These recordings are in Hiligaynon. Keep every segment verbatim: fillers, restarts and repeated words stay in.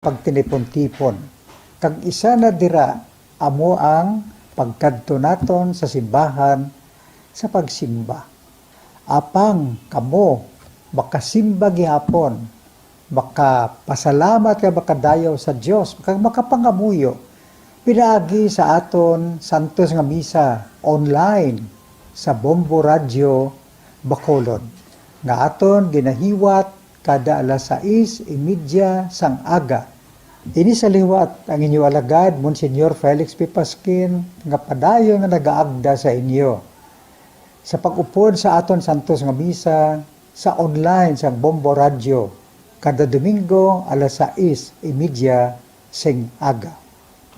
pagtinipon-tipon, kag isa na dira amo ang pagkadto naton sa simbahan sa pagsimba. Apang kamo makasimba gihapon, makapasalamat kag makadayaw sa Dios, kag makapangamuyo pinaagi sa aton santos nga misa online sa Bombo Radyo Bacolod, nga aton ginahiwat kada alas sais y media sang aga. Ini sa liwat ang inyo alagad, Monsignor Felix P. Pasquin, nga padayon nga nagaagda sa inyo sa pag-upod sa aton santos nga misa sa online sang Bombo Radyo kada Domingo alas sais y media sing aga.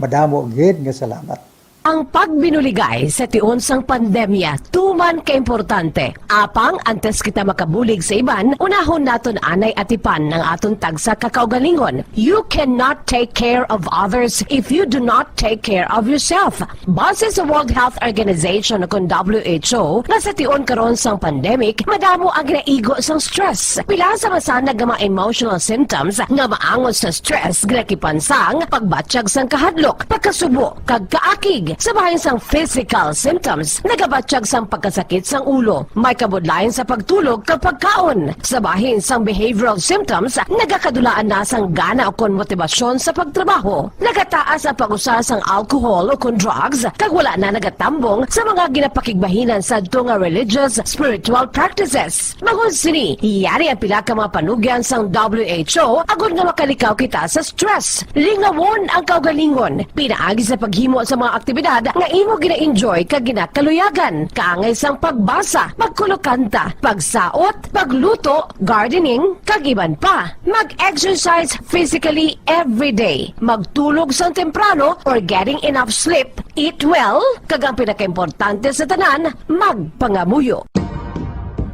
Madamo gid nga salamat. Ang pagbinuligay sa tion sang pandemya tuman ka importante. Apang antes kita makabulig sa iban, unahon naton anay atipan ang aton tagsa ka kaugalingon. You cannot take care of others if you do not take care of yourself. Base sa World Health Organization, kon W H O, nga sa tion karon sang pandemic, madamo ang ginaigo sang stress. Pila sa masanag nga mga emotional symptoms nga maangot sa stress ginakipan sang pagbatyag sang kahadlok, pagkasubo, kag kaakig sa bahin sang physical symptoms, nagabatyag sang pagkasakit sang ulo, may kabudlayan sa pagtulog kag pagkaon. Sa bahin sang behavioral symptoms, nagakadulaan na sang gana ukon motibasyon sa pagtrabaho. Nagataas ang pag-usa sang alcohol ukon drugs, kag wala na nagatambong sa mga ginapakigbahinan sadto nga religious, spiritual practices. Bangod sini, yari ang pila ka mga panugyan sang W H O agod nga makalikaw kita sa stress. Lingawon ang kaugalingon pinaagi sa paghimo sa mga aktibidad nga imo gina-enjoy kag ginakaluyagan, kaangay sang pagbasa, pagkulokanta, pagsaot, pagluto, gardening, kag iban pa. Mag-exercise physically every day. Magtulog sang temprano or getting enough sleep. Eat well, kag ang pinakaimportante sa tanan, magpangamuyo.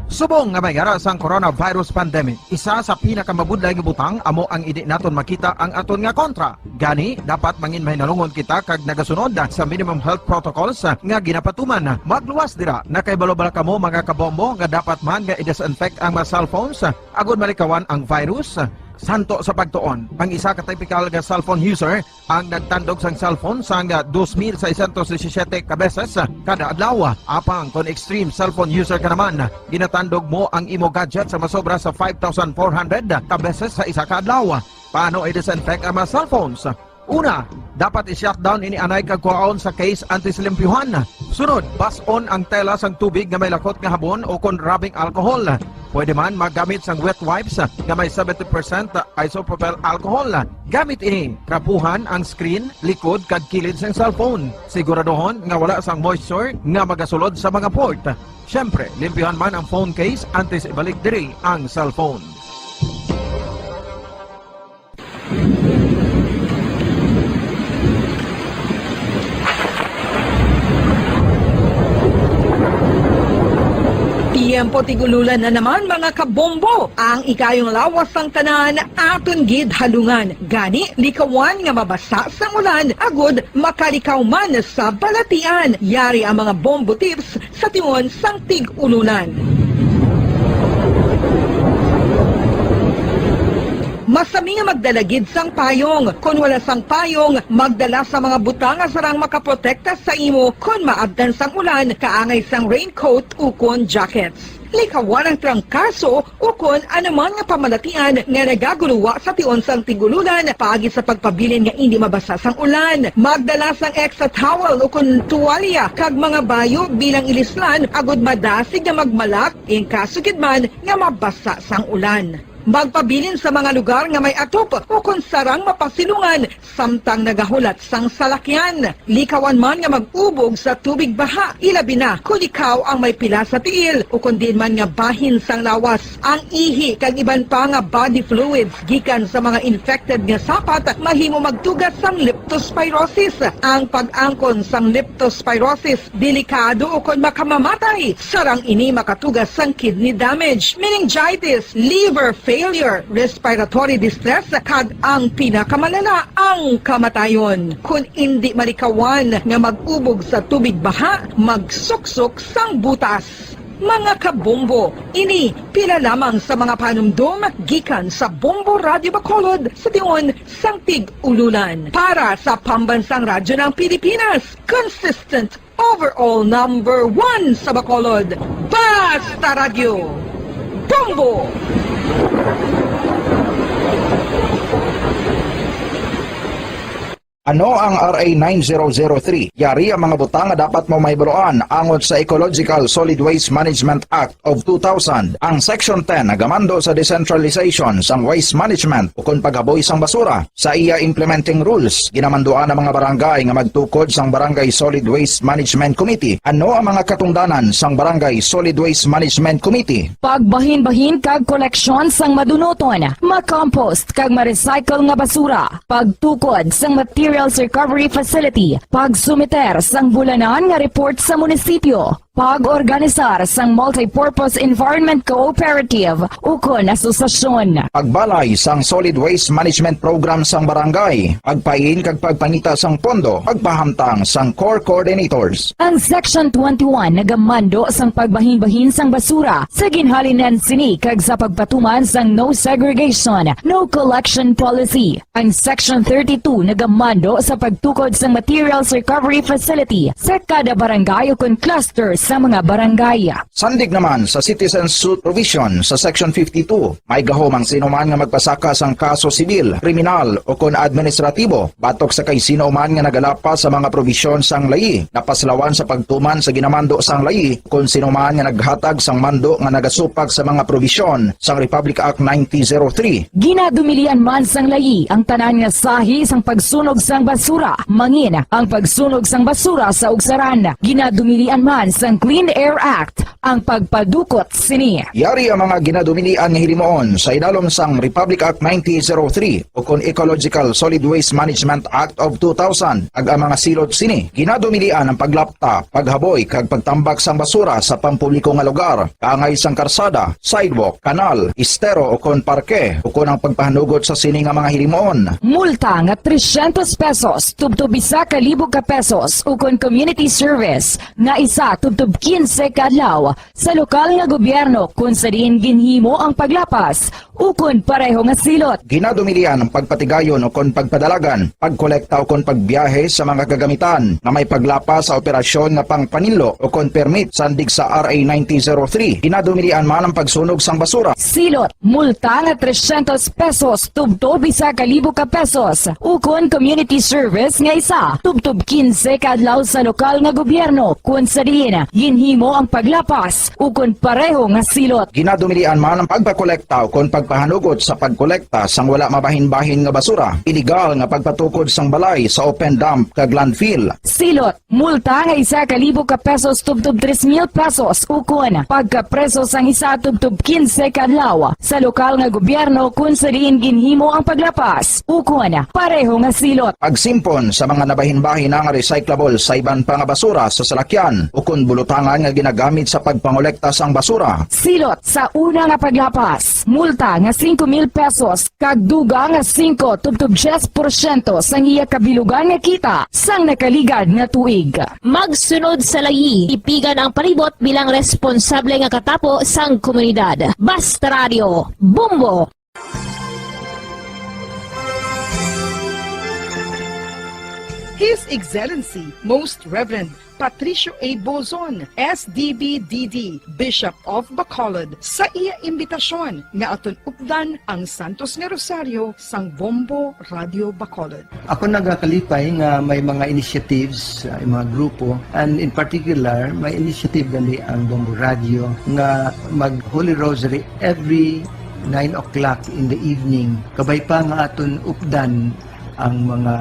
Subong nga may yara sang coronavirus pandemic, isa sa pinakamabudlay nga butang amo ang indi naton makita ang aton nga kontra. Gani, dapat mangin mahinalungon kita kag nagasunod sa minimum health protocols nga ginapatuman. Magluwas dira, nakahibalo bala kamo, mga kabombo, nga dapat man nga i-disinfect ang mga cellphones agod malikawan ang virus? Santo sa pagtuon, ang isa ka typical nga cellphone user ang nagtandog sang cellphone sang dos mil seiscientos disisiete ka beses kada adlaw. Apang kon extreme cellphone user ka naman, ginatandog mo ang imo gadget sa masobra sa five thousand four hundred ka beses sa isa ka adlaw. Paano i-disinfect ang mga cellphones? Una, dapat i-shutdown ini anay kag kuhaon sa case antes limpyuhan. Sunod, bas-on ang tela sang tubig nga may lakot nga habon o kon rubbing alcohol. Pwede man maggamit sang wet wipes nga may seventy percent isopropyl alcohol. Gamit ini, trapuhan ang screen, likod, kag kilid sang cellphone. Siguraduhon nga wala sang moisture nga magasulod sa mga port. Siyempre, limpyuhan man ang phone case antes ibalik diri ang cellphone. Tiyempo tig-ululan na naman, mga kabombo. Ang ikayong lawas sang tanan aton gid halungan. Gani, likawan nga mabasa sang ulan agud makalikaw man sa balatian. Yari ang mga bombo tips sa tion sang tig-ululan. Masami nga magdala gid sang payong. Kon wala sang payong, magdala sa mga butang nga sarang makaprotekta sa imo kon maabtan sang ulan, kaangay sang raincoat ukon jackets. Likawan ang trangkaso ukon anuman nga pamalatian nga nagaguluwa sa tion sang tig-ululan paagi sa pagpabilin nga indi mabasa sang ulan. Magdala sang extra towel ukon tuwalya kag mga bayo bilang ilislan agud madasig nga magmalak in kaso gid man nga mabasa sang ulan. Magpabilin sa mga lugar nga may atop ukon sarang mapasilungan samtang nagahulat sang salakyan. Likawan man nga mag-ubog sa tubig baha, ilabi na kon ikaw ang may pila sa tiil ukon diin man nga bahin sang lawas. Ang ihi kag iban pa nga body fluids gikan sa mga infected nga sapat mahimo magtuga sang leptospirosis. Ang pag-angkon sang leptospirosis delikado ukon makamamatay, sarang ini makatuga sang kidney damage, meningitis, liver failure, respiratory distress, kag ang pinakamalala, ang kamatayon. Kon indi malikawan nga mag-ubog sa tubig baha, magsuksok sang butas. Mga kabombo, ini pila lamang sa mga panumdom gikan sa Bombo Radyo Bacolod sa tion sang tig-ululan. Para sa Pambansang Radyo ng Pilipinas, consistent overall number one sa Bacolod, Basta Radyo, Bombo! Ano ang R A nine zero zero three? Yari ang mga butang nga dapat mo mahibaluan angot sa Ecological Solid Waste Management Act of two thousand. Ang Section ten nagamando sa decentralization sang waste management ukon paghaboy sang basura. Sa iya implementing rules, ginamanduan ang mga barangay nga magtukod sang Barangay Solid Waste Management Committee. Ano ang mga katungdanan sang Barangay Solid Waste Management Committee? Pagbahinbahin kag koleksyon sang madunoton, ma-compost kag ma-recycle nga basura, pagtukod sang materials recovery facility, pagsumiter sang bulanan nga report sa munisipyo, pag-organisar sang multipurpose environment cooperative ukon asosasyon. Pagbalay sang solid waste management program sang barangay, pagpain kag pagpangita sang pondo, pagpahamtang sang core coordinators. Ang Section twenty-one nagamando sang pagbahinbahin sang basura sa ginhalinan sini kag sa pagpatuman sang no segregation, no collection policy. Ang Section thirty-two nagamando sa pagtukod sang materials recovery facility sa kada barangay ukon cluster sa mga barangay. Sandig naman sa citizen suit provision sa Section fifty-two, may gahom ang sino man nga magpasaka sang kaso sibil, kriminal, ukon administratibo batok sa kay sino man nga nagalapas sa mga probisyon sang layi, napaslawan sa pagtuman sa ginamando sang layi, kon sino man nga naghatag sang mando nga nagasupak sa mga probisyon sang Republic Act nineteen oh three. Ginadumilian man sang layi ang tanan nga sahi sang pagsunog sang basura, mangin ang pagsunog sang basura sa ugsaran. Ginadumilian man sang Clean Air Act ang pagpadukot sini. Yari ang mga ginadumilian nga hilimuon sa idalom sang Republic Act nineteen oh three ukon Ecological Solid Waste Management Act of two thousand, ag ang mga silot sini. Ginadumilian ang paglapta, paghaboy, kag pagtambak sang basura sa pampubliko nga lugar, kaangay sang karsada, sidewalk, kanal, estero, ukon parke, ukon ang pagpahanugot sa sini nga mga hilimuon. Multa nga trescientos pesos tubtob isa ka libo ka pesos, ukon community service nga isa tubtob quince ka adlaw sa lokal nga gobyerno kon sa diin ginhimo ang paglapas ukon pareho nga silot. Ginadumilian ang pagpatigayon ukon pagpadalagan, pagkolekta ukon pagbiyahe sa mga kagamitan nga may paglapas sa operasyon nga pangpaninlo ukon permit sandig sa R A nineteen oh three. Ginadumilian man ang pagsunog sang basura. Silot, multa nga trescientos pesos tubtob isa ka libo ka pesos, ukon community service nga isa tubtob quince ka adlaw sa lokal nga gobyerno, kon sa diin ginhimo ang paglapas ukon pareho nga silot. Ginadumilian man ang pagpakolekta ukon pagpahanugot sa pagkolekta sang wala mabahin-bahin nga basura, iligal nga pagpatukod sang balay sa open dump kag landfill. Silot, multa nga isa ka libo ka pesos tubtob tres mil pesos, ukon pagkapreso sang isa tubtob quince ka adlaw sa lokal nga gobyerno kon sa diin ginhimo ang paglapas, ukon pareho nga silot. Pagsimpon sa mga nabahin-bahin nga recyclable sa iban pa nga basura sa salakyan ukon bulutangan nga ginagamit sa pagpangolekta sang basura. Silot sa una nga paglapas, multa nga singko mil pesos kag dugang nga singko tubtob diyes porsyento sang iya kabilugan nga kita sang nakaligad nga tuig. Magsunod sa layi, tipigan ang palibot bilang responsable nga katapo sang komunidad. Basta Radio, Bombo! His Excellency, Most Reverend Patricio A. Bozon, S D B D D, Bishop of Bacolod, sa iya imbitasyon nga aton updan ang Santos nga Rosario sang Bombo Radio Bacolod. Ako nagakalipay nga may mga initiatives, uh, mga grupo, and in particular, may initiative gali ang Bombo Radio nga mag Holy Rosary every nine o'clock in the evening. Kabay pa nga aton updan ang mga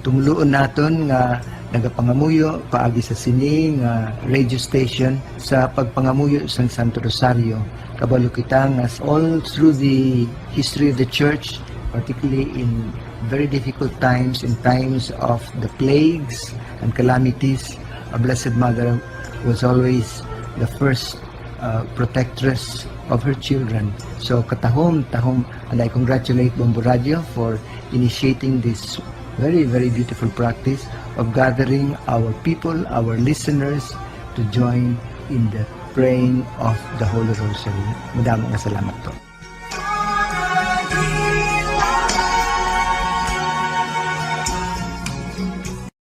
tumuluon naton nga nagapangamuyo paagi sa sini nga radio station sa pagpangamuyo sang Santo Rosario. Kabalo kita nga all through the history of the church, particularly in very difficult times, in times of the plagues and calamities, a Blessed Mother was always the first uh, protectress of her children. So katahom, tahom, and I congratulate Bombo Radio for initiating this very, very beautiful practice of gathering our people, our listeners, to join in the Praying of the Holy Rosary. Madamo nga salamat po.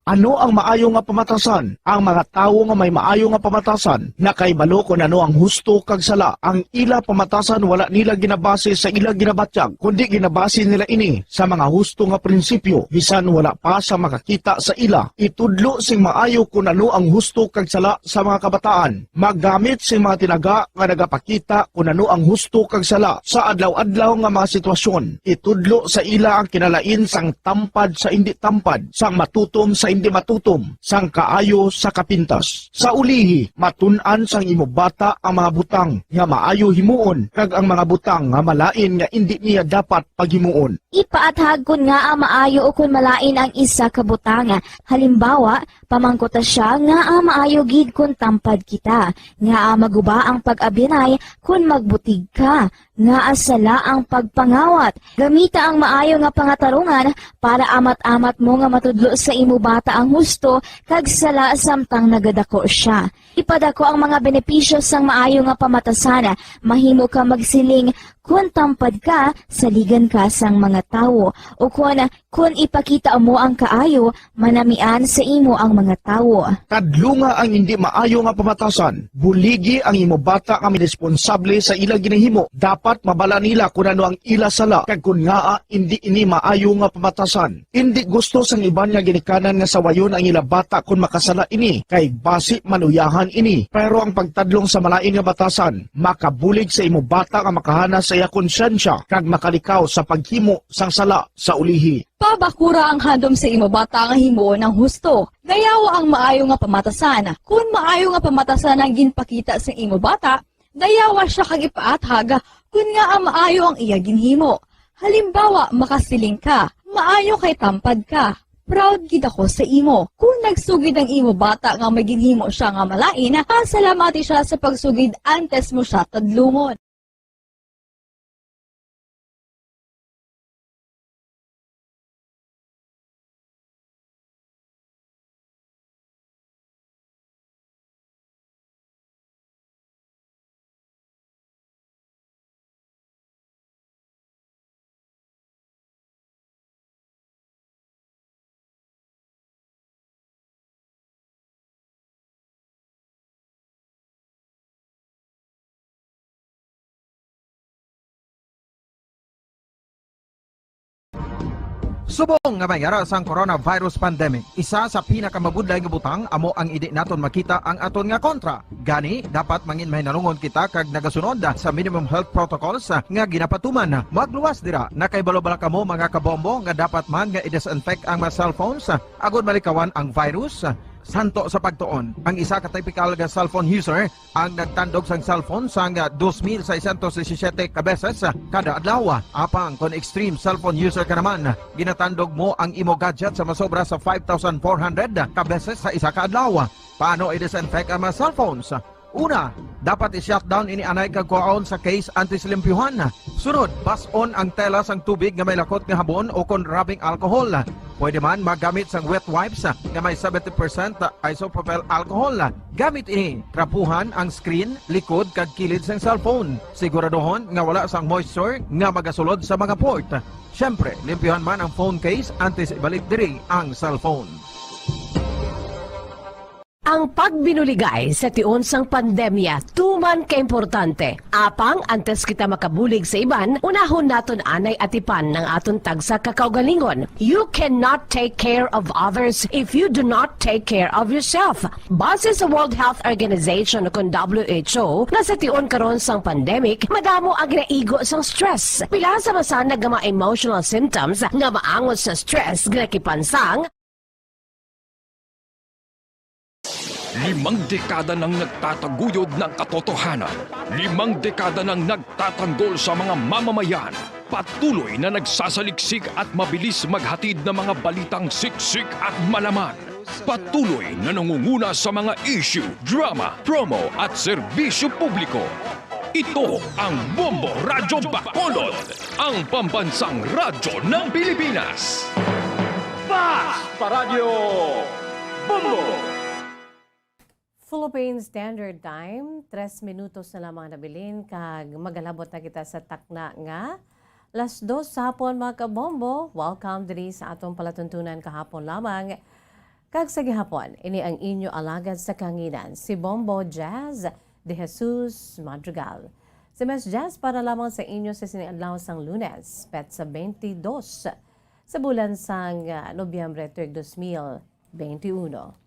Ano ang maayo nga pamatasan? Ang mga tawo nga may maayo nga pamatasan nakahibalo kon ano ang husto kag sala. Ang ila pamatasan wala nila ginabase sa ila ginabatyag, kundi ginabase nila ini sa mga husto nga prinsipyo, bisan wala pa sa makakita sa ila. Itudlo sing maayo kon ano ang husto kag sala sa mga kabataan. Maggamit sing mga tinaga nga nagapakita kon ano ang husto kag sala sa adlaw-adlaw nga mga sitwasyon. Itudlo sa ila ang kinalain sang tampad sa indi tampad, sang matutom sa indi matutom, sang kaayo sa kapintas. Sa ulihi, matun-an sang imo bata ang mga butang nga maayo himuon kag ang mga butang nga malain nga indi niya dapat paghimuon. Ipaathag kon ngaa maayo ukon malain ang isa ka butang. Halimbawa, pamangkuta sia ngaa maayo gid kon tampad kita, ngaa maguba ang pag-abyanay kon magbutig ka, ngaa sala ang pagpangawat. Gamita ang maayo nga pangatarungan para amat-amat mo nga matudlo sa imo bata ang husto kag sala samtang nagadako sia. Ipadako ang mga benepisyo sang maayo nga pamatasan. Mahimo ka magsiling, "Kon tampad ka, saligan ka sang mga tawo," ukon, "Kon ipakita mo ang kaayo, manamian sa imo ang mga tawo." Kadlunga ang indi maayo nga pamatasan. Buligi ang imo bata nga responsable sa ila ginahimo. Dapat mabala nila kon ano ang ila sala kag kon ngaa indi ini maayo nga pamatasan. Indi gusto sang iban nga ginikanan nga sawayon ang ila bata kon makasala ini, kay basi maluyahan ini. Pero ang pagtadlong sa malain nga batasan makabulig sa imo bata nga makahana sa iya konsyensya kag makalikaw sa paghimo sang sala sa ulihi. Pabakura ang handom sa imo bata nga himuon ang husto. Dayawa ang maayo nga pamatasan. Kon maayo nga pamatasan ang ginpakita sa imo bata, dayawa sia kag ipaathag kon ngaa maayo ang iya ginhimo. Halimbawa, makasiling ka, "Maayo kay tampad ka. Proud gid ako sa imo." Kon nagsugid ang imo bata nga may ginhimo sia nga malain, pasalamati sia sa pagsugid antes mo sia tadlungon. Subong nga may ara sang coronavirus pandemic, isa sa pinakamabudlay nga butang amo ang indi naton makita ang aton nga kontra. Gani, dapat mangin mahinalungon kita kag nagasunod sa minimum health protocols nga ginapatuman. Magluwas dira, nakahibalo bala kamo, mga kabombo, nga dapat man nga i-disinfect ang mga cellphones agod malikawan ang virus? Santo sa pagtuon, ang isa ka typical nga cellphone user ang nagtandog sang cellphone sang dos mil seiscientos disisiete ka beses kada adlaw. Apang kon extreme cellphone user ka naman, ginatandog mo ang imo gadget sa masobra sa five thousand four hundred ka beses sa isa ka adlaw. Paano i-disinfect ang mga cellphones? Una, dapat i-shutdown ini anay kag kuhaon sa case antes limpyuhan. Sunod, bas-on ang tela sang tubig nga may lakot nga habon o kon rubbing alcohol. Pwede man magamit sang wet wipes nga may seventy percent isopropyl alcohol. Gamit ini, trapuhan ang screen, likod, kag kilid sang cellphone. Siguraduhon nga wala sang moisture nga magasulod sa mga port. Siyempre, limpyuhan man ang phone case antes ibalik diri ang cellphone. Ang pagbinuligay sa tion sang pandemya tuman ka importante. Apang antes kita makabulig sa iban, unahon naton anay atipan ang aton tagsa ka kaugalingon. You cannot take care of others if you do not take care of yourself. Base sa World Health Organization, kon W H O, nga sa tion karon sang pandemic, madamo ang ginaigo sang stress. Pila sa masanag nga mga emotional symptoms nga maangot sa stress ginakipan sang Limang dekada nang nagtataguyod ng katotohanan. Limang dekada nang nagtatanggol sa mga mamamayan. Patuloy na nagsasaliksik at mabilis maghatid ng mga balitang siksik at malaman. Patuloy na nangunguna sa mga issue, drama, promo at serbisyo publiko. Ito ang Bombo Radyo Bacolod, ang pambansang radyo ng Pilipinas. Fast Paradyo Bombo! Philippine Standard Time, tres minutos na lamang nabilin kag magalabot na kita sa takna nga las dos sa hapon, mga kabombo. Welcome diri sa atong palatuntunan kahapon lamang. Kag sa gihapon, ini ang inyo alagad sa kanginan, si Bombo Jazz de Jesus Madrigal. Si Miss Jazz para lamang sa inyo sa sining adlaw sang Lunes, petsa twenty-dos sa bulan sang, ah, Nobyembre tuig dos mil twenty-uno.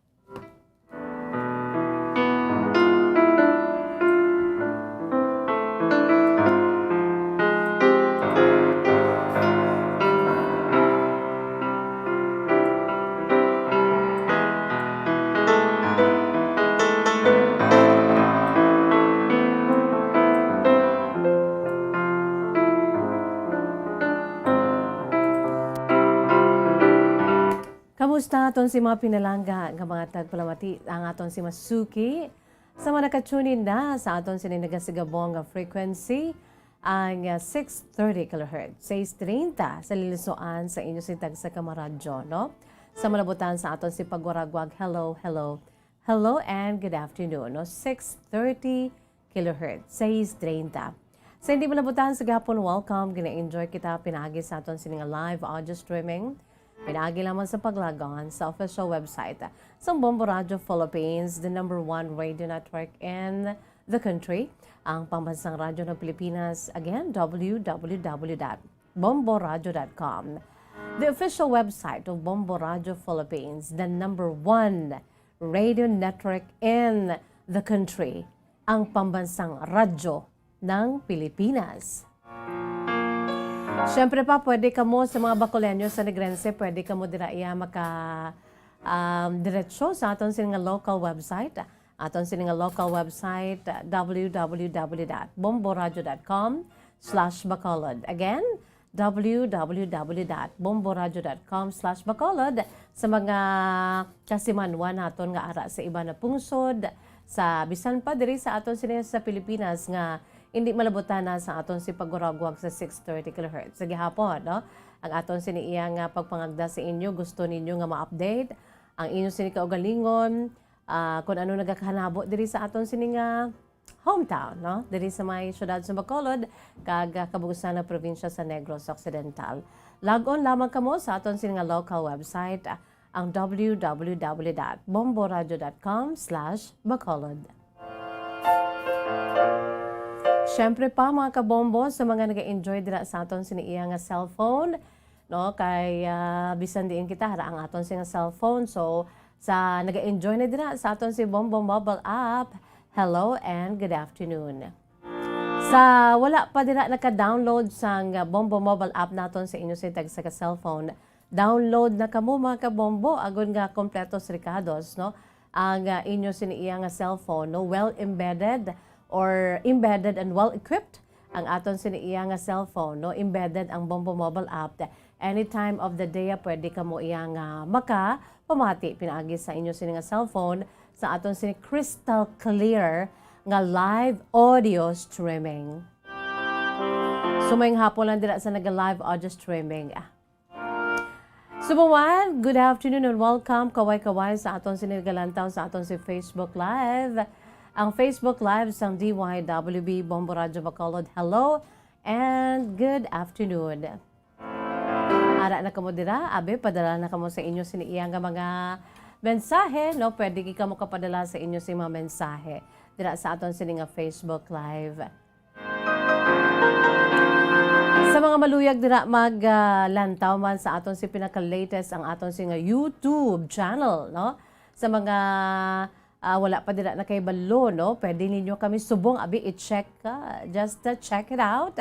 Kamusta aton si mga pinalangga nga mga tagpalamati, ang aton si Masuki? Sa mga nakatune in na sa aton sini nagasigabong nga frequency, ang, ah, six thirty kilohertz, sais treinta sa lilusoan sa inyo sini tagsa ka mga radyo, no? Sa malabutan sa aton si pagwaragwag, hello, hello, hello, and good afternoon, no? Six thirty kilohertz, sais treinta. Sa hindi malabutan sa gihapon, welcome. Gina-enjoy kita pinaagi sa aton sini nga live audio streaming. Pinaagi lamang sa pag-log on sa official website sang Bombo Radio Philippines, the number one radio network in the country, ang pambansang radyo ng Pilipinas. Again, w w w dot bombo radio dot com. The official website of Bombo Radio Philippines, the number one radio network in the country, ang pambansang radyo ng Pilipinas. Siyempre pa, pwede kamo sa mga Bacoleño sa Negrense, pwede kamo dira iya maka, um, diretso sa aton sini nga local website. Aton sini nga local website, w w w dot bombo radio dot com slash bacolod. Again, w w w dot bombo radio dot com slash bacolod. Sa mga kasimanwa naton nga ara sa iban nga pungsod, sa bisan pa diri sa aton sini sa Pilipinas nga hindi malabutan na sa aton si pagwaragwag sa six thirty kilohertz sa gihapon, no? Ang aton sini iya nga pagpangagda sa inyo, gusto ninyo nga ma-update ang inyo sini kaugalingon, ah, kung ano nagakahanabo diri sa aton sini nga hometown, no? Diri sa may siyudad sa Bacolod, kag, ah, kabug-usan nga probinsya sa Negros Occidental. Log on lamang kamo sa aton sini nga local website, ah, ang w w w dot bombo radio dot com slash bacolod. Siyempre pa, mga kabombo, sa mga nag-enjoy dira sa aton sini iya nga cellphone, no? Kay, ah, bisan diin kita, ara ang aton sini nga cellphone. So, sa nag-enjoy na dira sa aton si Bombo Mobile App, hello and good afternoon. Sa wala pa dira naka-download sang Bombo Mobile App naton sa inyo sini tagsa ka cellphone, download na kamo, mga kabombo, agod nga kompletos rekados, no? Ang, ah, inyo sini iya nga cellphone, no? Well embedded or embedded and well equipped ang aton sini iya nga cellphone, no? Embedded ang Bombo Mobile App. Any time of the day, ah, pwede kamo iya nga makapamati pinaagi sa inyo sini nga cellphone sa aton sini crystal clear nga live audio streaming. So, maayong hapon lang dira sa naga-live audio streaming. Ah. Subuan, good afternoon and welcome. Kaway-kaway sa aton sini nagalantaw sa aton si Facebook Live. Ang Facebook Live sang D Y W B Bombo Radyo Bacolod. Hello and good afternoon. Ara na kamo dira, abi, padala na kamo sa inyo sini iya nga mga mensahe, no? Pwede gid kamo kapadala sa inyo sini mga mensahe dira sa aton sini nga Facebook Live. Sa mga maluyag dira mag, ah, lantaw man sa aton si pinaka-latest ang aton si nga YouTube channel, no? Sa mga, ah, wala pa dira nakahibalo, no? Pwede ninyo kami subong abi i-check, ah, just, ah, check it out.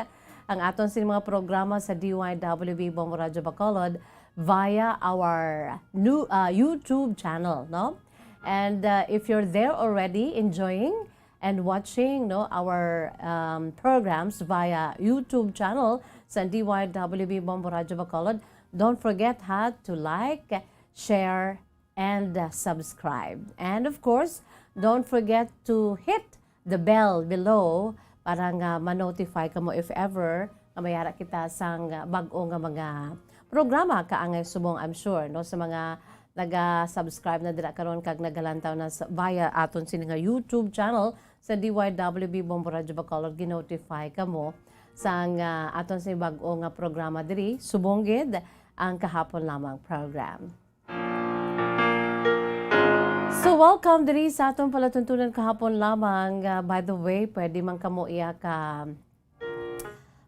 Ang aton sini mga programa sa D Y W B Bombo Radyo Bacolod via our new, ah, YouTube channel, no? And, ah, if you're there already enjoying and watching, no, our, um, programs via YouTube channel sa D Y W B Bombo Radyo Bacolod, don't forget, ha, to like, share, and, uh, subscribe. And of course, don't forget to hit the bell below para nga ma-notify kamo if ever nga may ara kita sang, uh, bag-o nga mga programa kaangay subong, I'm sure, no, sa mga naga-subscribe na dira karon kag nagalantaw na sa, via aton sini nga YouTube channel sa D Y W B Bombo Radyo Bacolod, ginotify kamo sang, ah, aton sini bag-o nga programa diri, subong gid ang Kahapon Lamang program. So, welcome diri sa aton palatuntunan kahapon lamang. Ah, by the way, pwede man kamo iya ka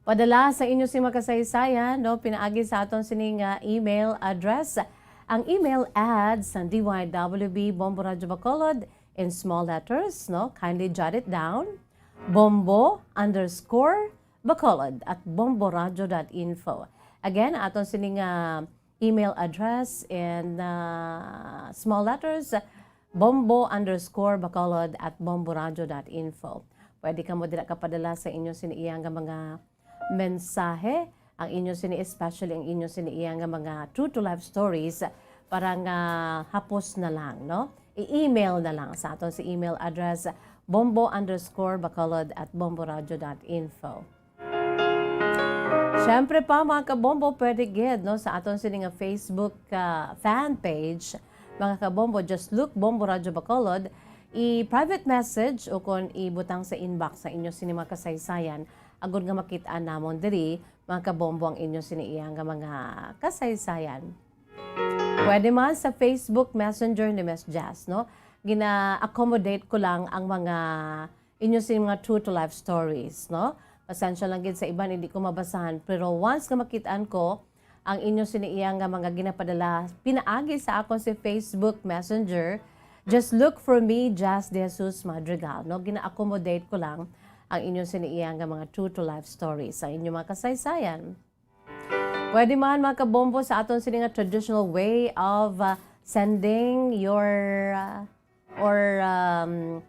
padala sa inyo sini mga kasaysayan, no? Pinaagi sa aton sini nga email address. Ang email ads sa D Y W B Bombo Radyo Bacolod in small letters, no? Kindly jot it down. Bombo underscore Bacolod at bomboradyo dot info. Again, aton sini nga email address in, ah, small letters, bombo underscore bacolod at bomboradyo dot info. Pwede kamo dira kapadala sa inyo sini iya nga mga mensahe, ang inyo sini, especially ang inyo sini iya nga mga true to life stories, para nga hapos na lang, no? I-email na lang sa aton si email address, bombo underscore bacolod at bomboradyo dot info. Siyempre pa, mga kabombo, pwede gid, no, sa aton sini nga Facebook, ah, fan page, mga kabombo, just look Bombo Radyo Bacolod, i-private message o kon ibutang sa inbox sa inyo sini mga kasaysayan, agod nga makit-an namon diri, mga kabombo, ang inyo sini iya nga mga kasaysayan. Pwede man sa Facebook Messenger ni Miss Jazz, no? Gina-accommodate ko lang ang mga inyo sini mga true to life stories, no? Pasensya lang gid sa iban, hindi ko mabasahan. Pero once nga makit-an ko ang inyo sini iya nga mga ginapadala pinaagi sa akon si Facebook Messenger, just look for me, Jazz De Jesus Madrigal, no? Gina-accommodate ko lang ang inyo sini iya nga mga true to life stories, ang inyo mga kasaysayan. Pwede man, mga kabombo, sa aton sini nga traditional way of, uh, sending your, uh, or, um,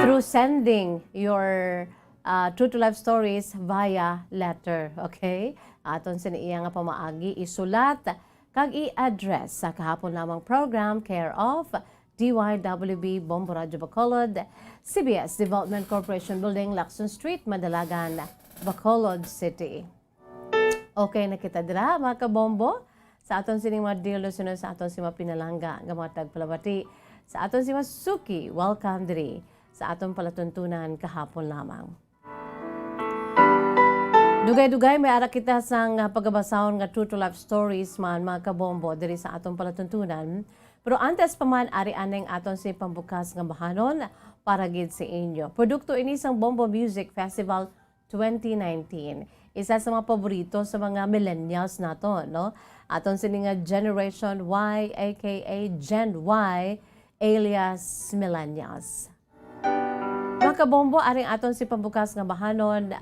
through sending your, uh, true to life stories via letter, okay? Aton sini iya nga pamaagi isulat kag i-address sa Kahapon Lamang program, care of D Y W B Bombo Radyo Bacolod, C B S Development Corporation Building, Lacson Street, Madalagan, Bacolod City. Okay na kita dira, mga kabombo, sa aton sining mga dear listeners, sa aton si mga pinalangga nga mga tagpalabati, sa aton si mga suki, welcome diri sa aton palatuntunan kahapon lamang. Dugay-dugay may ara kita sang, ah, pagabasahon nga true to life stories man, mga kabombo, diri sa aton palatuntunan. Pero antes pa man, ari aning aton si pambukas nga bahanon para gid sa inyo. Produkto ini sang Bombo Music Festival twenty nineteen. Isa sa mga paborito sa mga millennials nato, no? Aton sini nga Generation Y, A K A Gen Y, alias millennials. Mga kabombo, aring aton si pambukas nga bahanon,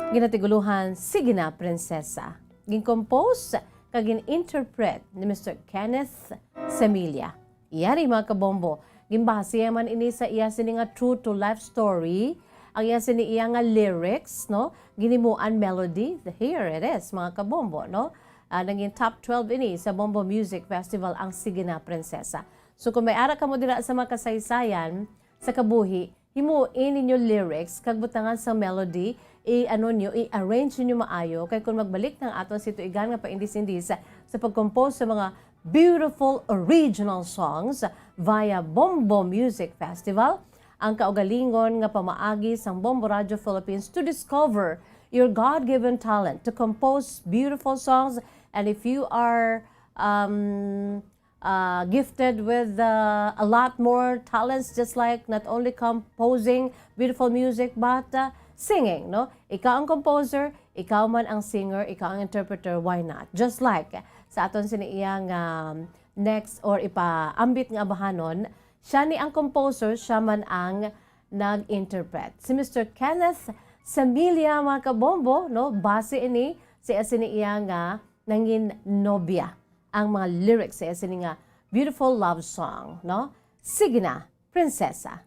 ginatiguluhan, Sige Na, Prinsesa. Gin-compose kag gin-interpret ni Mister Kenneth Semilla. Yari, mga kabombo, ginbase man ini sa iya sini nga true to life story, ang iya sini iya nga lyrics, no? Ginimuan melody. Here it is, mga kabombo, no? Ah, naging top twelve ini sa Bombo Music Festival ang Sige Na, Prinsesa. So, kung may ara kamo dira sa mga kasaysayan sa kabuhi, himuin ninyo lyrics kag butangan sang melody, i-ano nyo, i-arrange ninyo maayo, kay kung magbalik na ang aton si tuigan nga paindis-indis sa, sa pag-compose sa mga beautiful original songs via Bombo Music Festival, ang kaugalingon nga pamaagi sang Bombo Radio Philippines to discover your God-given talent to compose beautiful songs. And if you are, um, uh, gifted with, uh, a lot more talents, just like not only composing beautiful music, but, uh, singing, no? Ikaw ang composer, ikaw man ang singer, ikaw ang interpreter, why not? Just like sa aton sini iyang, um, next or ipaambit nga bahanon, siya ni ang composer, siya man ang nag-interpret. Si Mister Kenneth Samilia, mga kabombo, no? Base ini sa sini iya nga nangin nobya ang mga lyrics sa sini nga beautiful love song, no? Sige Na, Prinsesa.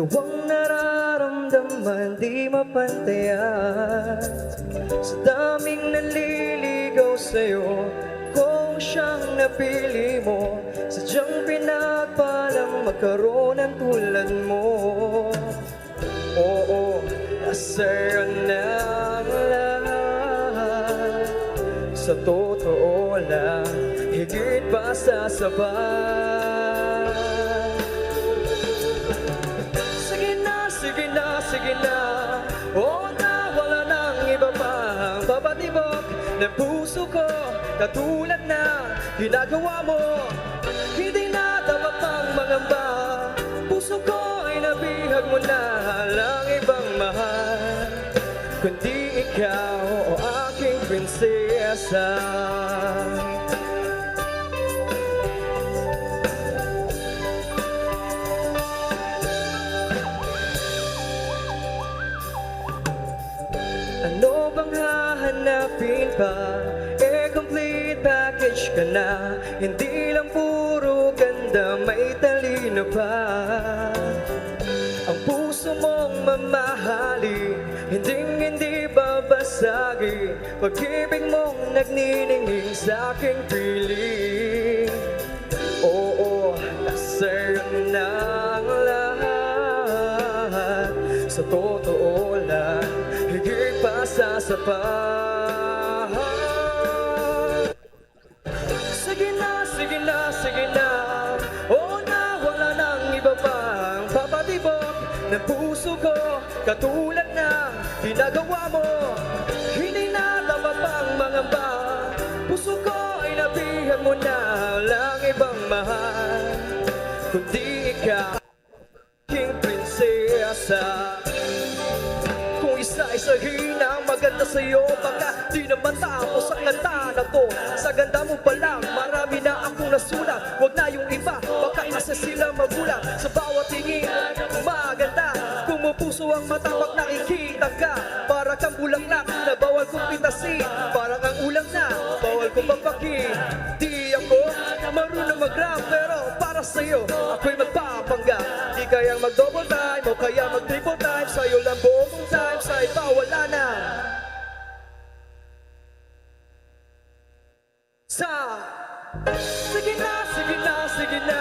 Ang nararamdaman di mapantayan. Sa daming nanliligaw sa'yo, kung siyang napili mo, sadyang pinagpalang magkaroon ng tulad mo. Oo, nasa'yo na ang lahat. Sa totoo lang, higit pa sa sapat. Sige na, sige na, sige na. O na, wala nang iba pang papatibok ng puso ko. Katulad na ginagawa mo, hindi na dapat pang mangamba. Puso ko ay nabihag mo na, walang ibang mahal kundi ikaw, o aking prinsesa. Ano bang hahanapin pa? Eh, complete package ka na. Hindi lang puro ganda, may talino pa. Ang puso mong mamahalin, hinding-hindi babasagin. Pag-ibig mong nagniningning sa aking piling. Oo, nasa'yo na ang lahat. Sa totoo lang, higit pa sa sapat. Sige na, sige na, sige na. Oo na, wala nang iba pang papatibok ng puso ko. Katulad na ginagawa mo, hindi na dapat pang mangamba. Puso ko ay nabihag mo na, walang ibang mahal kundi ikaw, aking prinsesa. Kung isa-isahin ang maganda sa'yo, baka di na matapos ang kanta na to. Sa ganda mo pa lang, marami na akong nasulat. Wag na yung iba, baka isa sila magulat. Sa bawat tingin, maganda. Pumupuso ang mata pag nakikita ka. Para kang bulaklak na bawal kong pitasin. Parang ang ulang na bawal kong papakin. Di ako marunong mag-rap, pero para sa'yo, ako'y magpapanggap. Di kayang mag-double time o kaya mag-triple time. Sa'yo lang buong time, sa iba wala na. Sa, sige na, sige na, sige na.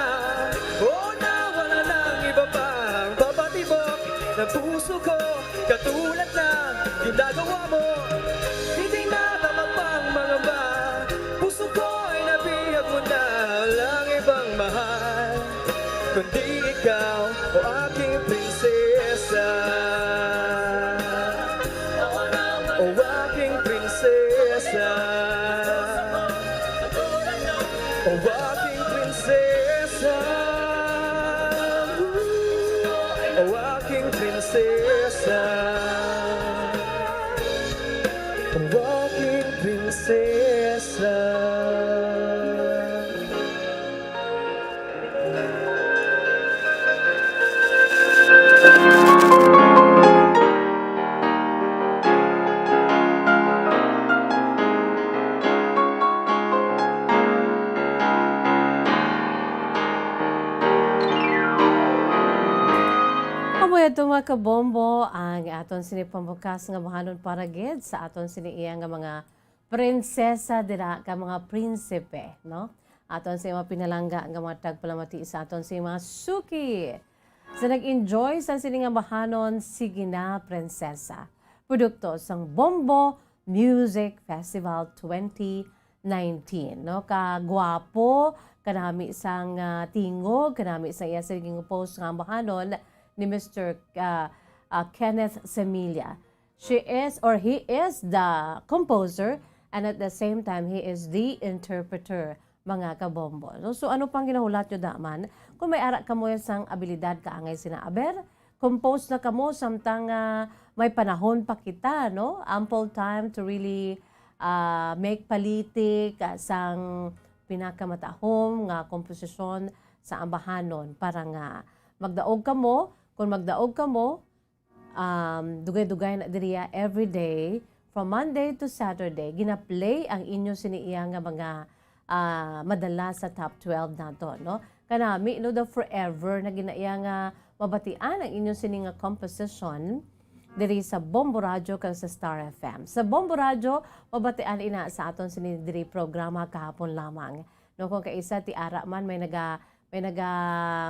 Oo na, wala nang iba pang papatibok ng puso ko. Katulad na ginagawa mo, hindi na dapat pang mangamba. Puso ko ay nabihag mo na, walang ibang mahal kundi ikaw, o aking prinsesa. O aking prinsesa. O aking prinsesa. O aking prinsesa. O aking prinsesa. Amo yadto, mga kabombo, ang aton sini pambukas nga bahanon para gid sa aton sini iya nga mga prinsesa dira ka mga prinsipe, no? Aton sa mga pinalangga nga mga tagpalamati sa aton sa mga suki. Sa nag-enjoy sa sini nga bahanon, sige na, prinsesa. Produkto sang Bombo Music Festival twenty nineteen, no? Kagwapo, kanami sang, ah, tingog, kanami sang iya sa naging post nga bahanon ni Mister, ah, ah, Kenneth Semilla. She is, or he is, the composer, and at the same time, he is the interpreter, mga kabombo. So, so ano pang ginahulat nyo daman? Kung may ara kamo sang abilidad, kaangay sina aber, compose na kamo samtang, ah, may panahon pa kita, no? Ample time to really, ah, make palitik, ah, sang pinakamatahom nga komposisyon sa ambahanon para nga magdaog kamo. Kung magdaog kamo, um, dugay-dugay na diriya every day, from Monday to Saturday, gina-play ang inyo sini iya nga mga, ah, madala sa top twelve nato, no? Kanami, no, the forever na gina-, iya nga mabatian ang inyo sini nga composition diri sa Bombo Radyo kag sa Star F M. Sa Bombo Radyo, mabatian ina sa aton sini diri programa kahapon lamang. No, kung kaisa ti ara man may naga-, may naga,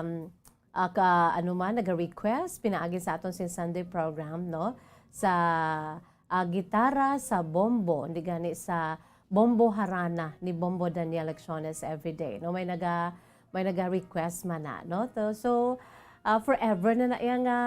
um, ah, ka, ano man, naga-request pinaagi sa aton sini Sunday program, no? Sa, ah, gitara sa bombo, hindi gani sa bombo harana ni Bombo Daniel Lecciones everyday, no? May naga, may naga-request man na, no? So, so, ah, forever na na iya nga,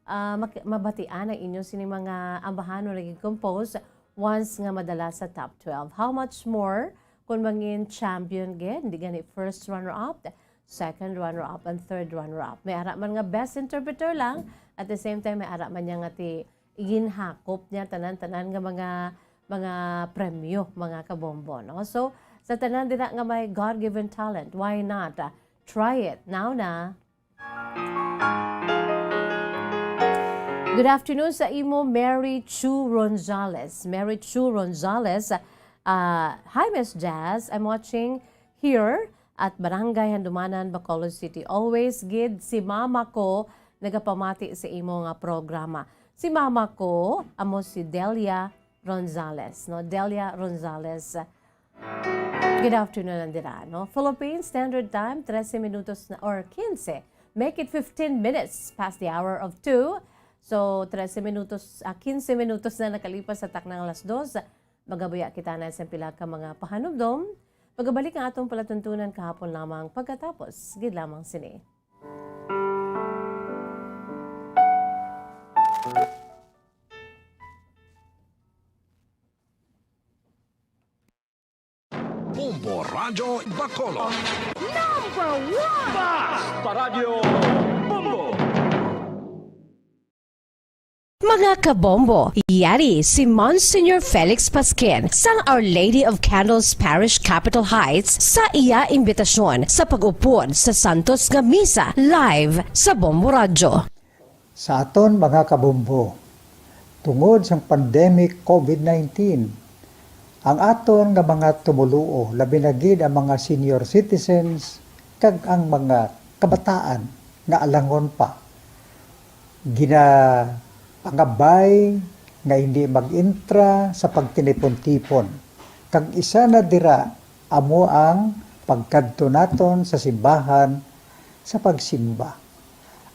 ah, mak-, mabatian ang inyo sini mga ambahan nga nag-compose once nga madala sa top twelve. How much more kung mangin champion gid, hindi gani first runner-up, second runner-up, and third runner-up. May ara man nga best interpreter lang, at the same time, may ara man niya nga ti-, ginhakop niya tanan-tanan nga mga, mga premyo, mga kabombo, no? So, sa tanan dira nga may God-given talent, why not, ah, try it now na? Good afternoon sa imo, Mary Chu Ronzales. Mary Chu Ronzales, ah, hi, Miss Jazz. I'm watching here at Barangay Handumanan, Bacolod City. Always gid si mama ko nagapamati sa imo nga programa. Si mama ko amo si Delia Ronzales, no? Delia Ronzales. Good afternoon, andira, no? Philippine Standard Time, trese minutos na, or quince. Make it fifteen minutes past the hour of two. So, trese minutos, ah, quince minutos na nakalipas sa taknang alas dos. Magabuya kita na sa pila ka mga pahanumdom. Pagabalik ang atong palatuntunan kahapon lamang pagkatapos gid lamang sini. Bombo Radyo Bacolod. Number one! Basta Radyo Bombo! Mga kabombo, yari si Monsignor Felix Pasquin sang Our Lady of Candles Parish, Capitol Heights, sa iya imbitasyon sa pag-upod sa santos nga misa live sa Bombo Radyo. Sa aton mga kabombo, tungod sang pandemic COVID nineteen, ang aton nga mga tumoluo, labi na gid ang mga senior citizens kag ang mga kabataan nga alangon pa, ginapangabay nga hindi mag-intra sa pagtinipon-tipon, kag isa na dira amo ang pagkadto naton sa simbahan sa pagsimba.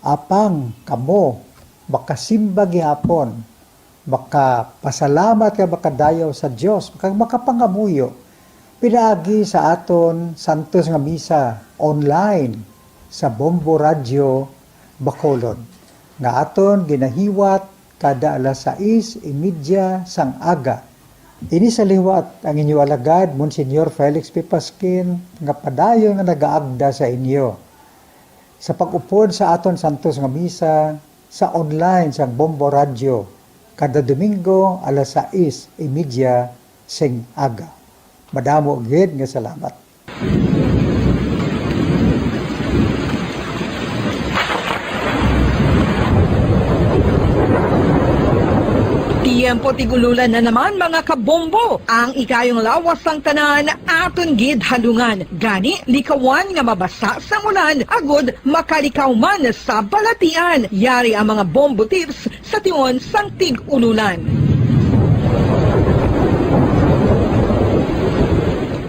Apang kamo makasimba gihapon, makapasalamat kag makadayaw sa Dios, kag makapangamuyo pinaagi sa aton santos nga misa online sa Bombo Radyo Bacolod, nga aton ginahiwat kada alas sais y media sang aga. Ini sa liwat ang inyo alagad, Monsignor Felix P. Pasquin, nga padayon nga nagaagda sa inyo sa pag-upod sa aton santos nga misa sa online sang Bombo Radyo kada Domingo alas sais y media sing aga. Madamo gid nga salamat. Tiyempo tig-ululan na naman, mga kabombo. Ang ikayong lawas sang tanan aton gid halungan. Gani, likawan nga mabasa sang ulan agod makalikaw man sa balatian. Yari ang mga bombo tips sa tion sang tig-ululan.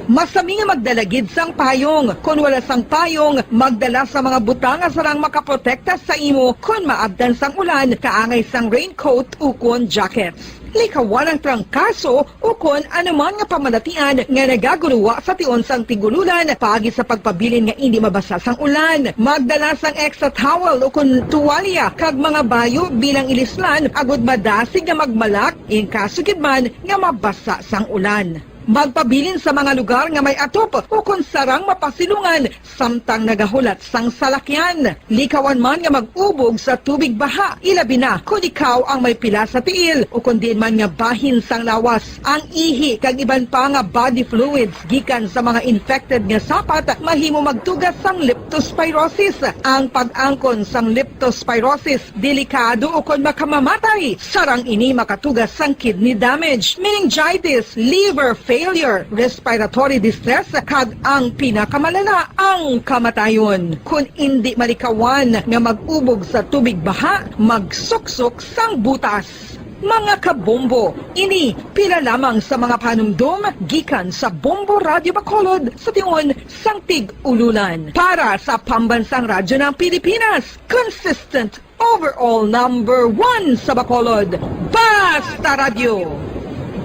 Masami nga magdala gid sang payong. Kon wala sang payong, magdala sa mga butang nga sarang makaprotekta sa imo kon maabtan sang ulan, kaangay sang raincoat ukon jackets. Likawan ang trangkaso ukon anuman nga pamalatian nga nagaguruwa sa tion sang tig-ululan, paagi sa pagpabilin nga indi mabasa sang ulan. Magdala sang extra towel ukon tuwalya kag mga bayo bilang ilislan agud madasig nga magmalak in kaso gid man nga mabasa sang ulan. Magpabilin sa mga lugar nga may atop ukon sarang mapasilungan samtang nagahulat sang salakyan. Likawan man nga mag-ubog sa tubig baha, ilabi na kon ikaw ang may pila sa tiil ukon diin man nga bahin sang lawas. Ang ihi kag iban pa nga body fluids gikan sa mga infected nga sapat mahimo magtuga sang leptospirosis. Ang pag-angkon sang leptospirosis delikado ukon makamamatay. Sarang ini makatuga sang kidney damage, meningitis, liver failure, respiratory distress, kag ang pinakamalala, ang kamatayon. Kon indi malikawan nga mag-ubog sa tubig baha, magsuksok sang butas. Mga kabombo, ini pila lamang sa mga panumdom gikan sa Bombo Radyo Bacolod sa tion sang Tig-Ululan. Para sa Pambansang Radyo ng Pilipinas, consistent overall number one sa Bacolod. Basta Radyo,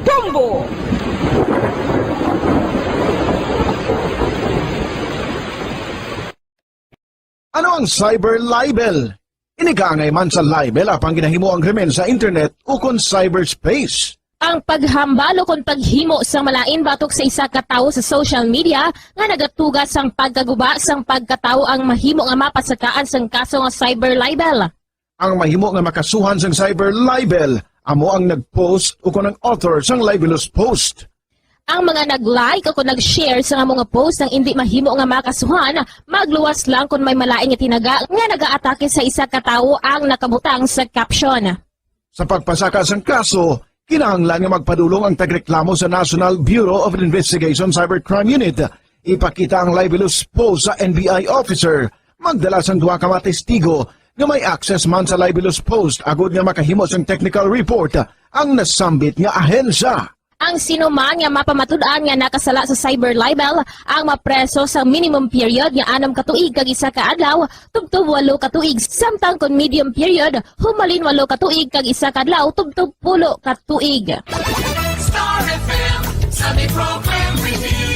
Bombo! Ano ang cyber libel? Ini kaangay man sa libel apang ginahimo ang krimen sa internet ukon cyberspace. Ang paghambal ukon paghimo sang malain batok sa isa ka tawo sa social media nga nagatuga sang pagkaguba sang pagkatawo ang mahimo nga mapasakaan sang kaso nga cyber libel. Ang mahimo nga makasuhan sang cyber libel amo ang nag-post ukon ang author sang libelous post. Ang mga nag-like o kon nag-share sang amo nga post ang indi mahimo nga makasuhan, magluwas lang kon may malain nga tinaga nga nagaatake sa isa ka tawo ang nakabutang sa caption. Sa pagpasaka sang kaso, kinahanglan nga magpadulong ang tagreklamo sa National Bureau of Investigation Cybercrime Unit. Ipakita ang libelous post sa N B I officer, magdala sang duha ka mga testigo nga may access man sa libelous post agod nga makahimo sang technical report ang nasambit nga ahensya. Ang sinuman nga mapamatud-an nga nakasala sa cyber libel ang mapreso sa minimum period nga anom ka tuig kag isa ka adlaw tubtob walo ka tuig, samtang kon medium period, humalin walo ka tuig kag isa ka adlaw tubtob pulo ka tuig. Star F M Sunday Program Review.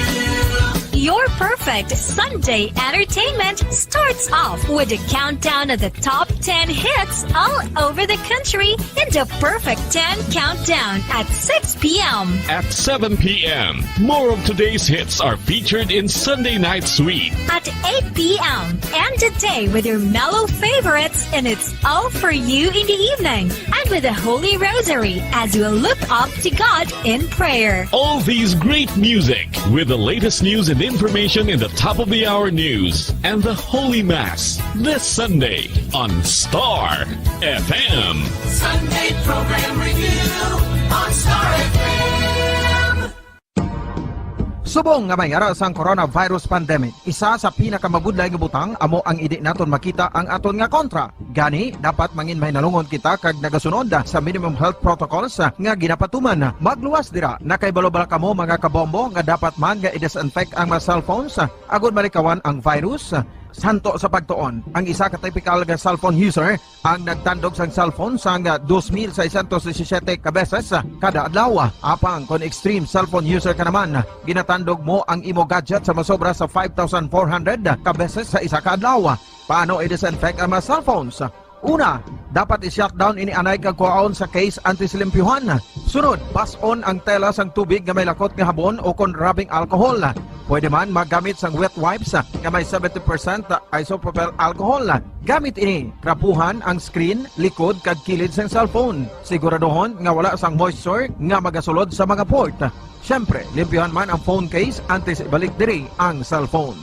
Your perfect Sunday entertainment starts off with a countdown of the top ten hits all over the country in the Perfect ten Countdown at six p.m. At seven p.m., more of today's hits are featured in Sunday Night Sweet. At eight p.m., end the day with your mellow favorites, and it's all for you in the evening and with the Holy Rosary as you look up to God in prayer. All these great music with the latest news and information in the top of the hour news and the Holy Mass this Sunday on Star F M. Sunday Program Review on Star F M. Subong nga may ara sang coronavirus pandemic, isa sa pinakamabudlay nga butang amo ang indi naton makita ang aton nga kontra. Gani, dapat mangin mahinalungon kita kag nagasunod sa minimum health protocols nga ginapatuman. Magluwas dira. Nakahibalo bala kamo, mga kabombo, nga dapat man nga i-disinfect ang mga cellphones agod malikawan ang virus? Santo sa pagtuon, ang isa ka typical nga cellphone user ang nagtandog sang cellphone sang dos mil seiscientos disisiyete ka beses kada adlaw. Apang kon extreme cellphone user ka naman, ginatandog mo ang imo gadget sa masobra sa five thousand four hundred ka beses sa isa ka adlaw. Paano i-disinfect ang mga cellphones? Una, dapat i-shutdown ini anay kag kuhaon sa case antes limpyuhan. Sunod, bas-on ang tela sang tubig nga may lakot nga habon o kon rubbing alcohol. Pwede man magamit sang wet wipes nga may seventy percent isopropyl alcohol. Gamit ini, trapuhan ang screen, likod kag kilid sang cellphone. Siguraduhon nga wala sang moisture nga magasulod sa mga port. Siyempre, limpyuhan man ang phone case antes ibalik diri ang cellphone.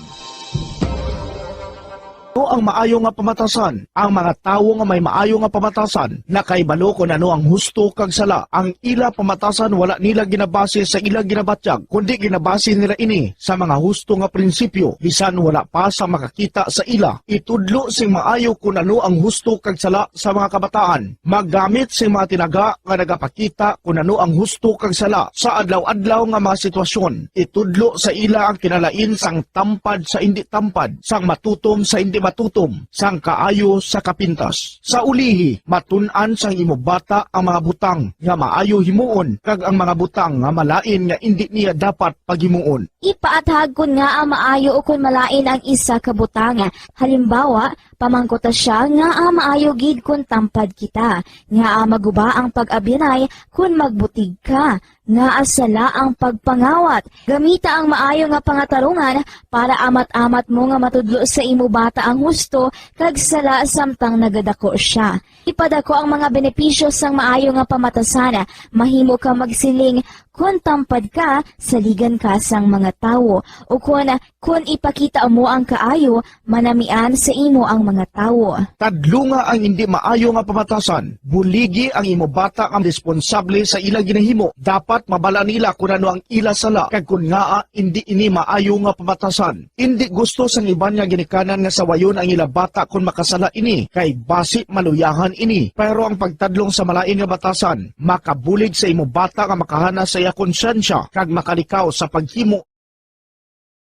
Ano ang maayo nga pamatasan? Ang mga tawo nga may maayo nga pamatasan nakahibalo kon ano ang husto kag sala. Ang ila pamatasan wala nila ginabase sa ila ginabatyag, kundi ginabase nila ini sa mga husto nga prinsipyo, bisan wala pa sa makakita sa ila. Itudlo sing maayo kon ano ang husto kag sala sa mga kabataan. Maggamit sing mga tinaga nga nagapakita kon ano ang husto kag sala sa adlaw-adlaw nga mga sitwasyon. Itudlo sa ila ang kinalain sang tampad sa indi tampad, sang matutom sa indi matutom, sang kaayo sa kapintas. Sa ulihi, matun-an sang imo bata ang mga butang nga maayo himuon kag ang mga butang nga malain nga indi niya dapat paghimuon. Ipaathag kon ngaa maayo ukon malain ang isa ka butang. Halimbawa, pamangkuta sia ngaa maayo gid kon tampad kita, ngaa maguba ang pag-abyanay kon magbutig ka, ngaa sala ang pagpangawat. Gamita ang maayo nga pangatarungan para amat-amat mo nga matudlo sa imo bata ang husto kag sala samtang nagadako sia. Ipadako ang mga benepisyo sang maayo nga pamatasan. Mahimo ka magsiling, "Kon tampad ka, saligan ka sang mga tawo," ukon, "Kon ipakita mo ang kaayo, manamian sa imo ang mga tawo." Tadlunga ang indi maayo nga pamatasan. Buligi ang imo bata nga responsable sa ila ginahimo. Dapat mabala nila kon ano ang ila sala kag kon ngaa indi ini maayo nga pamatasan. Indi gusto sang iban nga ginikanan nga sawayon ang ila bata kon makasala ini, kay basi maluyahan ini. Pero ang pagtadlong sa malain nga batasan makabulig sa imo bata nga makahana sa iya konsyensya kag makalikaw sa paghimo.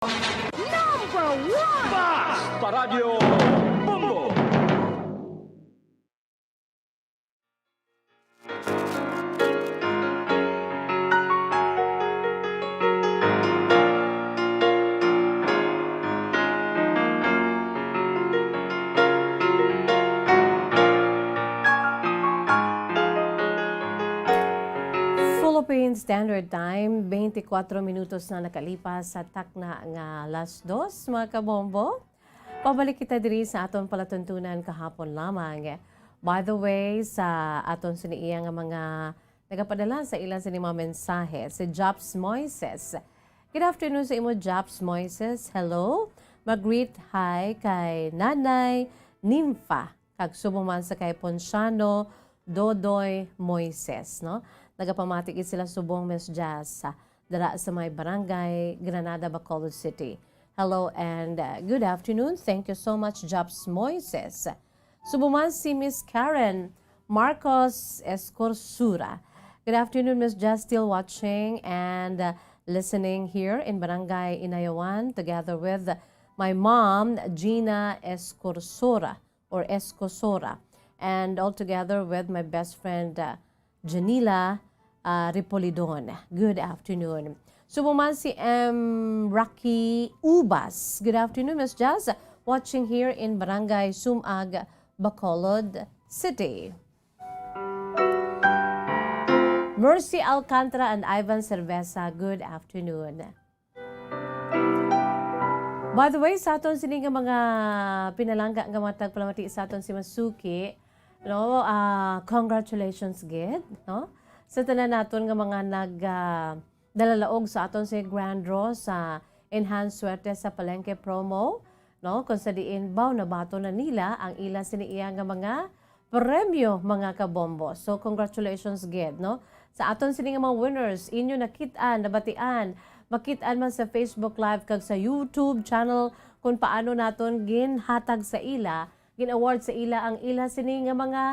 Number one! Basta Radyo Bombo! Philippine Standard Time, twenty-four minutos na nakalipas sa takna nga alas dos, mga kabombo. Pabalik kita diri sa aton palatuntunan kahapon lamang. By the way, sa aton sini iya nga mga nagapadala sa ila sini mga mensahe, si Jops Moises. Good afternoon sa imo, Jops Moises. Hello. Mag-greet hi kay Nanay Nympha, kag subong man sa kay Ponciano Dodoy Moises, no? Nagapamati gid sila subong, Miss Jazz, dira sa may barangay Granada, Bacolod City. Hello and, uh, good afternoon. Thank you so much, Jops Moises. Subong man si Miss Karen Marcos Escorsura. Good afternoon, Miss Jazz. Still watching and, uh, listening here in Barangay Inayawan together with my mom, Gina Escorsura, or Escosora, and all together with my best friend, uh, Janila, uh, Ripolidon. Good afternoon. Subong man si M Rocky Ubas. Good afternoon, Miss Jazz. Watching here in Barangay Sumag, Bacolod City. Mercy Alcantara and Ivan Cerveza, good afternoon. By the way, sa aton sini nga mga pinalangga nga mga tagpalamati sa aton si Masuki, no, ah, congratulations gid, no? Sa tanan naton nga mga nag, ah, dalalaog sa aton si Grand Draw sa Enhanced Swerte sa Palengke promo, no? Kung sa diin baw nabaton na nila ang ila sini iya nga mga premyo, mga kabombo. So, congratulations gid, no? Sa aton sini nga mga winners, inyo nakit-an, nabatian, makit-an man sa Facebook Live kag sa YouTube channel kung paano naton ginhatag sa ila, gin-award sa ila ang ila sini nga mga,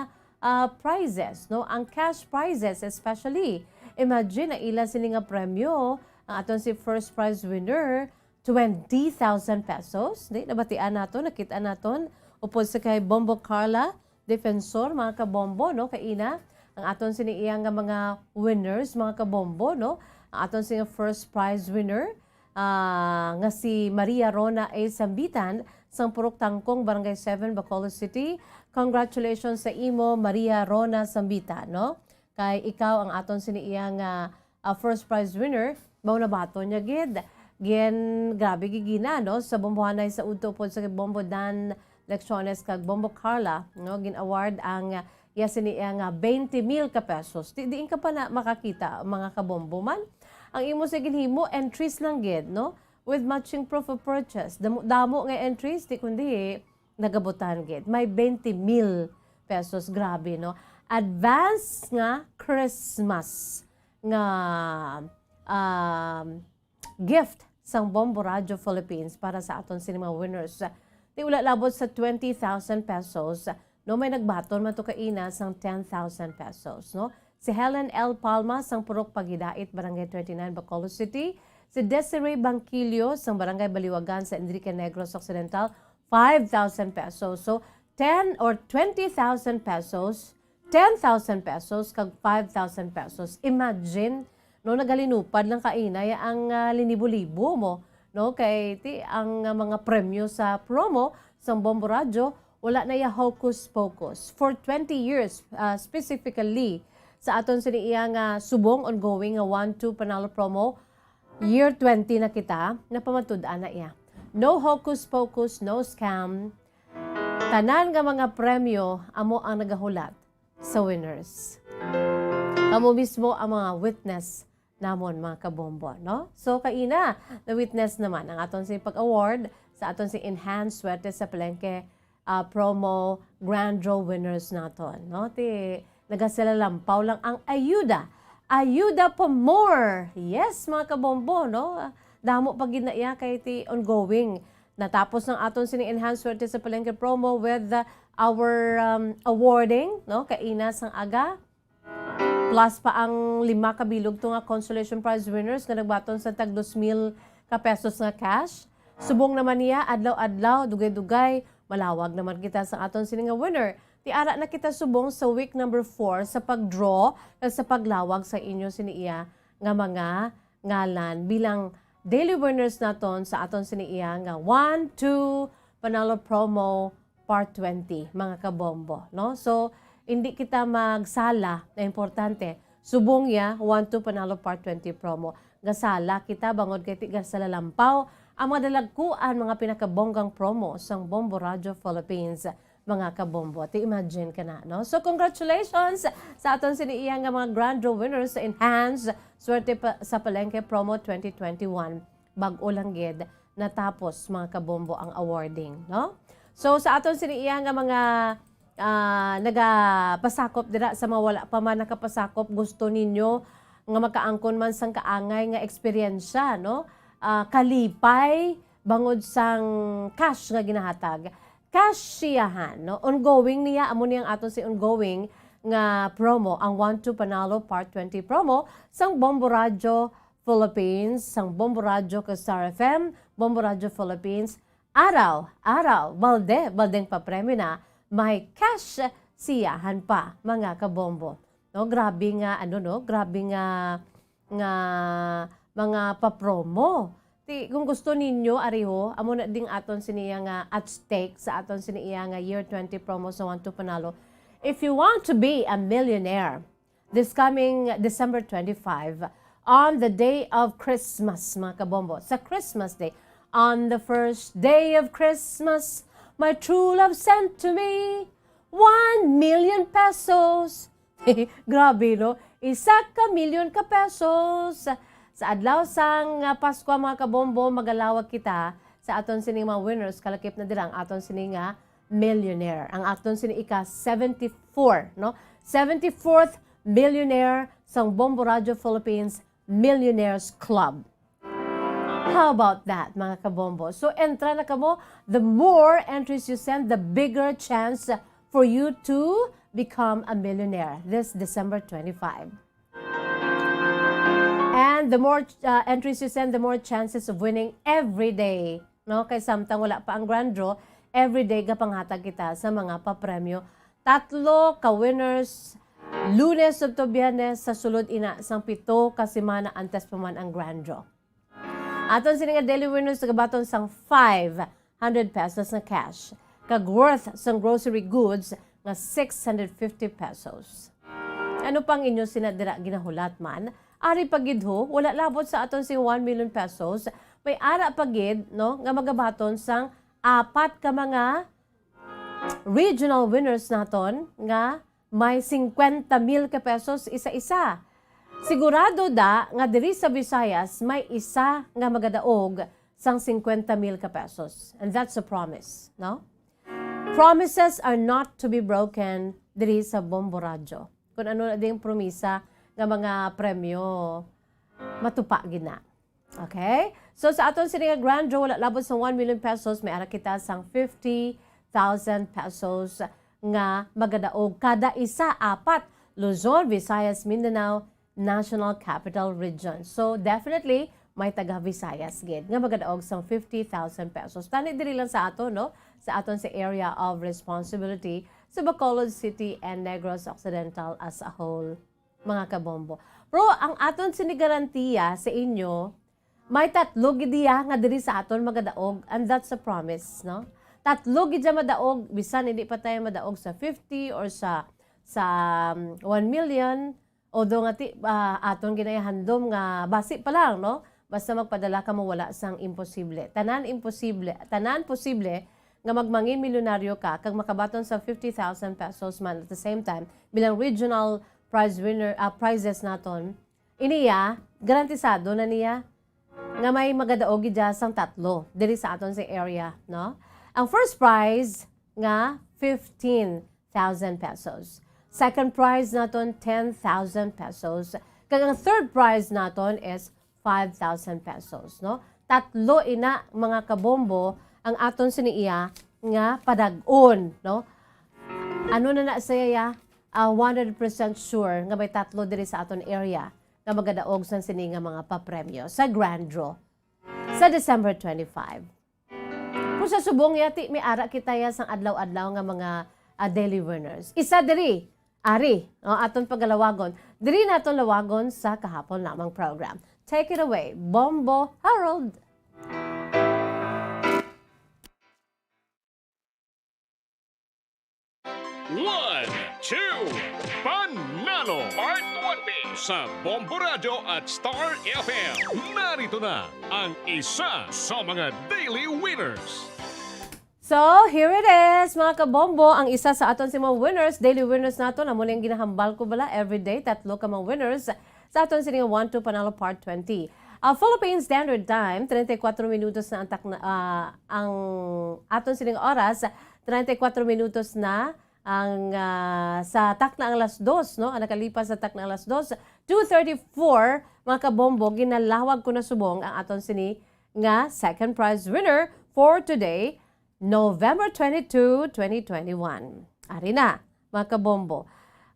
ah, prizes, no? Ang cash prizes especially. Imagine ang ila sini nga premyo, ang aton si first prize winner, twenty thousand pesos. Di, nabatian naton, nakit-an naton. Upod sa kay Bombo Carla Defensor, mga kabombo, no? Kaina, ang aton sini iya nga mga winners, mga kabombo, no? Ang aton sini first prize winner, ah, nga si Maria Rona A Sambitan, sang Purok Tangkong, Barangay seven, Bacolod City. Congratulations sa imo, Maria Rona Sambitan, no? Kay ikaw ang aton sini iya nga, ah, first prize winner, mao na baton niya gid. Gin, grabe gid gina, no? Sa bombohanay sa udto pod sa Bombo Dan Lecciones kag Bombo Carla, no? Gin-award ang, ah, iya sini iya nga twenty mil ka pesos. Di, diin ka pa na makakita, mga kabombo man. Ang imo sa ginhimo, entries lang gid, no? With matching proof of purchase. Damo, damo nga entries, di kundi nagabutan gid. May twenty mil pesos. Grabe, no? Advance nga Christmas nga, um, gift sang Bombo Radio Philippines para sa aton sini mga winners. Di wala labot sa twenty thousand pesos, no, may nagbaton man to kaina sang ten thousand pesos, no? Si Helen L Palma sang Purok Pagidait, Barangay thirty-nine, Bacolod City. Si Desiree Bangkilio sang Barangay Baliwagan sa Enrique Negros Occidental, five thousand pesos. So, ten or twenty thousand pesos, ten thousand pesos, kag five thousand pesos. Imagine, no, nagalinupad lang kainay ang, ah, linibo-libo mo, no? Kay ti, ang, ah, mga premyo sa promo sang Bombo Radyo, wala na ya hocus pocus. For twenty years, ah, specifically, sa aton sini iya nga subong ongoing nga one two Panalo promo, year twenty na kita, napamatud-an na iya. No hocus pocus, no scam, Tanan nga mga premyo amo ang nagahulat sa winners. Kamo mismo ang mga witness namon, mga kabombo, no? So, kaina, na-witness naman ang aton sing pag-award sa aton sing Enhanced Swerte sa Palengke, ah, promo grand draw winners naton, no? Ti, nagasala lampaw lang ang ayuda. Ayuda pa more. Yes, mga kabombo, no? Damo pa gid na iya kay ti ongoing. Natapos ang aton sini Enhanced Swerte sa Palengke promo with, uh, our, um, awarding, no? Kaina sang aga. Plus pa ang lima ka bilog to nga consolation prize winners nga nagbaton sa tag dos mil ka pesos nga cash. Subong naman niya, adlaw-adlaw, dugay-dugay, malawag naman kita sa aton sini nga winner. Ti ara na kita subong sa week number four sa pag-draw kag sa paglawag sa inyo sini iya nga mga ngalan bilang daily winners naton sa aton sini iya nga one, two, Panalo Promo Part twenty, mga kabombo, no? So, hindi kita magsala na importante. Subong ya, one, two, Panalo Part twenty Promo. Gasala kita bangod kay ti gasala lampaw ang mga dalagkuan, mga pinakabonggang promo sang Bombo Radio Philippines, mga kabombo. Ti imagine ka na, no? So, congratulations sa aton sini iya nga mga grand draw winners sa Enhanced Swerte pa, sa Palengke Promo twenty twenty-one. Bag-o lang gid natapos, mga kabombo, ang awarding, no? So, sa aton sini iya nga mga, ah, nagapasakop dira, sa mga wala pa man nakapasakop, gusto ninyo nga makaangkon man sang kaangay nga eksperyensya, no? Ah, kalipay bangod sang cash nga ginahatag. Cash siyahan, no? Ongoing niya, amo ni ang aton si ongoing nga promo, ang One to Panalo Part twenty promo sang Bombo Radyo Philippines, sang Bombo Radyo kag Star F M, Bombo Radyo Philippines. Araw, araw, balde, baldeng papremyo na, may cash siyahan pa, mga kabombo. No, grabe nga, ano, no, grabe nga, nga mga papromo. Ti, kung gusto ninyo, ariho, amo na ding aton siniya nga at stake sa aton siniya nga Year twenty promo sa One to Panalo. If you want to be a millionaire this coming December twenty-five, on the day of Christmas, mga kabombo, sa Christmas Day, on the first day of Christmas, my true love sent to me one million pesos. Grabe, no? Isa ka milyon ka pesos. Sa adlaw sang, ah, Pasko, mga kabombo, magalawag kita sa aton sining mga winners. Kalakip na dira ang aton sini nga millionaire. Ang aton sini ika seventy-four, no? Seventy-fourth millionaire sang Bombo Radio Philippines Millionaires Club. How about that, mga kabombo? So, entra na kamo. The more entries you send, the bigger chance for you to become a millionaire this December twenty-five. And the more, uh, entries you send, the more chances of winning every day. No? Kay samtang wala pa ang grand draw, every day gapanghatag kita sa mga papremyo. Tatlo ka winners, Lunes to Biyernes, sa sulod ina sang pito ka semana antes pa man ang grand draw. Aton sini nga daily winners nagabaton sang five hundred pesos nga cash, kag worth sang grocery goods nga six hundred fifty pesos. Ano pang inyo sina dira ginahulat man? Ari pa gid ho, wala labot sa aton sing one million pesos, may ara pa gid, no, nga magabaton sang apat ka mga regional winners naton nga may cincuenta mil ka pesos isa-isa. Sigurado da nga diri sa Visayas may isa nga magadaog sang cincuenta mil ka pesos. And that's a promise, no? Promises are not to be broken diri sa Bombo Radyo. Kung ano na ding promisa nga mga premyo, matupa gid na. Okay? So, sa aton sini nga grand draw, wala labot sa one million pesos, may ara kita sang fifty thousand pesos nga magadaog kada isa, apat, Luzon, Visayas, Mindanao, National Capital Region. So, definitely, may taga Visayas gid nga magadaog sang fifty thousand pesos. Tani diri lang sa aton, no? Sa aton sa area of responsibility sa Bacolod City and Negros Occidental as a whole, mga kabombo. Pero ang aton sini garantiya sa inyo, may tatlo gid diya nga diri sa aton magadaog, and that's a promise, no? Tatlo gid siya madaog, bisan hindi pa tayo madaog sa fifty or sa, sa, um, one million, although nga ti, ah, aton ginayahandom nga basi pa lang, no? Basta magpadala ka mo, wala sang imposible. Tanan imposible, tanan posible nga magmangin milyonaryo ka kag makabaton sa fifty thousand pesos man at the same time bilang regional prize winner, ah, prizes naton, iniya, garantisado na niya nga may magadaog gid dya sang tatlo diri sa aton sa area, no? Ang first prize nga fifteen thousand pesos. Second prize naton, ten thousand pesos. Kag ang third prize naton is five thousand pesos, no? Tatlo ina, mga kabombo, ang aton sini iya nga padag-on, no? Ano na na siya, ya? Ah, one hundred percent sure nga may tatlo diri sa aton area nga magadaog sang sini nga mga papremyo sa grand draw sa December twenty-five. Kung sa subong, yati, may ara kita ya sang adlaw-adlaw nga mga, ah, daily winners. Isa diri, ari, o, aton pagalawagon. Diri naton lawagon sa kahapon lamang program. Take it away, Bombo Harold. One, two, Panalo Part one B sa Bombo Radyo at Star F M. Narito na ang isa sa mga daily winners. So, here it is, mga kabombo, ang isa sa aton si mga winners, daily winners naton, amo na yung ginahambal ko bala everyday, tatlo ka mga winners sa aton sini nga One Two Panalo Part twenty. Ah, Philippine Standard Time, treinta y cuatro minutos na ang takna, ah, ang aton sini nga oras, treinta y cuatro minutos na ang, ah, sa takna ang alas dos, no? Ang nakalipas sa takna ang alas dos, two thirty-four, mga kabombo, ginalawag ko na subong ang aton sini nga second prize winner for today, November twenty-two, twenty twenty-one. Ari na, mga kabombo.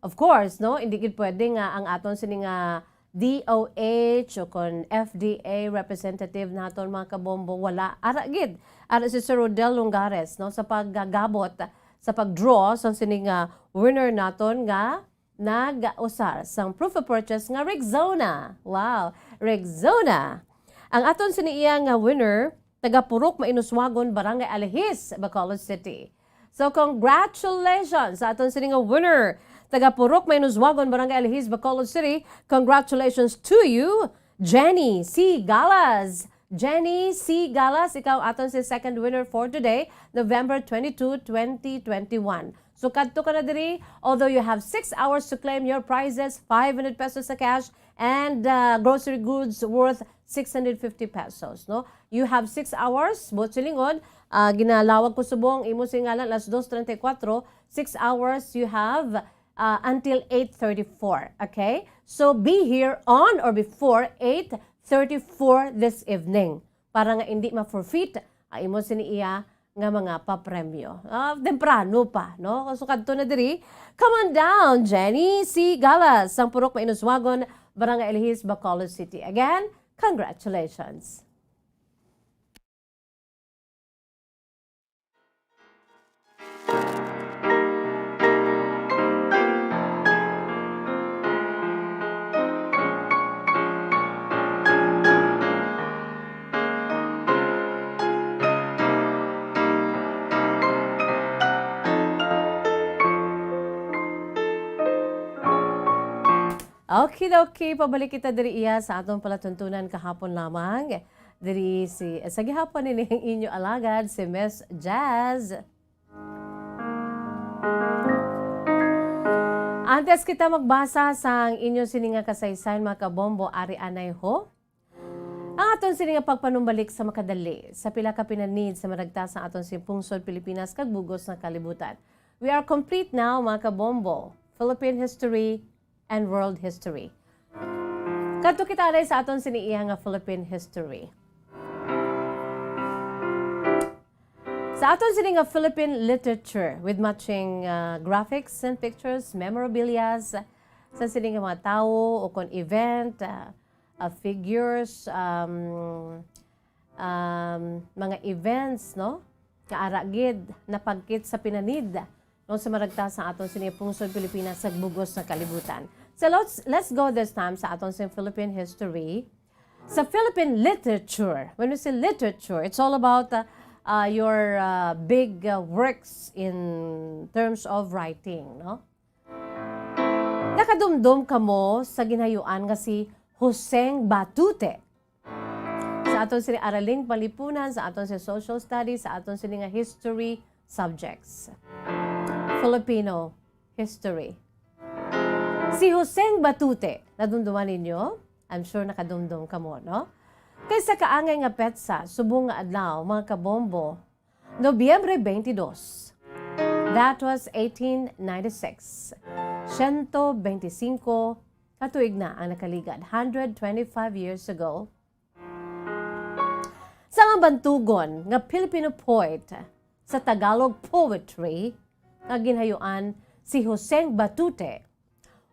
Of course, no, hindi gid pwede nga ang aton sini nga D O H o kon F D A representative naton, mga kabombo, wala. Ara gid, ara si Sir Rodel Lungares, no, sa paggagabot, sa pag-draw sa sini nga winner naton nga nag-usar sang proof of purchase nga Rexona. Wow, Rexona. Ang aton sini iya nga winner, taga Purok Mainuswagon, Barangay Alihis, Bacolod City. So, congratulations sa aton sini nga winner, taga Purok Mainuswagon, Barangay Alihis, Bacolod City. Congratulations to you, Jenny C. Galas. Jenny C. Galas, ikaw aton si second winner for today, November twenty-two, twenty twenty-one. So, kadto ka na diri, although you have six hours to claim your prizes, five hundred pesos sa cash, and, uh, grocery goods worth six hundred fifty pesos, no? You have six hours, buot silingon, ah, ginalawag ko subong imo sini ngalan, alas dos treinta y cuatro, six hours you have, ah, until eight thirty-four, okay? So, be here on or before eight thirty-four this evening para nga hindi ma-forfeit ang imo sini iya nga mga papremyo. Ah, temprano pa, no? So, kadto na diri. Come on down, Jenny C. Galas, sang Purok Mainuswagon, Barangay Alihis, Bacolod City. Again, congratulations. Okidoki, pabalik kita diri iya sa aton palatuntunan kahapon lamang. Diri si, sa gihapon ini ang inyo alagad, si Miss Jazz. Antes kita magbasa sang inyo sini nga kasaysayan, mga kabombo, ari anay ho. Ang aton sini nga pagpanumbalik sa makadali sa pila ka pinanid sa maragtas sa aton sini pungsod Pilipinas kag bug-os nga kalibutan. We are complete now, mga kabombo. Philippine history and world history. Kadto kita anay sa aton sini iya nga Philippine history. Sa aton sini nga Philippine literature with matching, uh, graphics and pictures, memorabilia, sa sini nga mga tawo o kon event, uh, uh, figures, um, um, mga events, no? Nga ara gid napagkit sa pinanid, no, sa maragtas sa aton sini pungsod Pilipinas sa bug-os nga kalibutan. So let's, let's go this time sa aton sini Philippine history. Sa Philippine literature, when we say literature, it's all about, uh, uh, your, uh, big, uh, works in terms of writing, no? Nakadumdom kamo sa ginhayuan nga si Joseng Batute? Sa Aton sini araling panglipunan sa aton sa social studies, sa aton sini nga history subjects. Filipino history. Si Joseng Batute, nadumduman ninyo? I'm sure nakadumdum kamo, no? Kay sa kaangay nga petsa, subong nga adlaw, mga kabombo, Nobyembre twenty-two. That was eighteen ninety-six. Siyento bente singko ka tuig na ang nakaligad, hundred twenty-five years ago. Sang bantugon nga Filipino poet sa Tagalog poetry nga ginhayuan si Joseng Batute,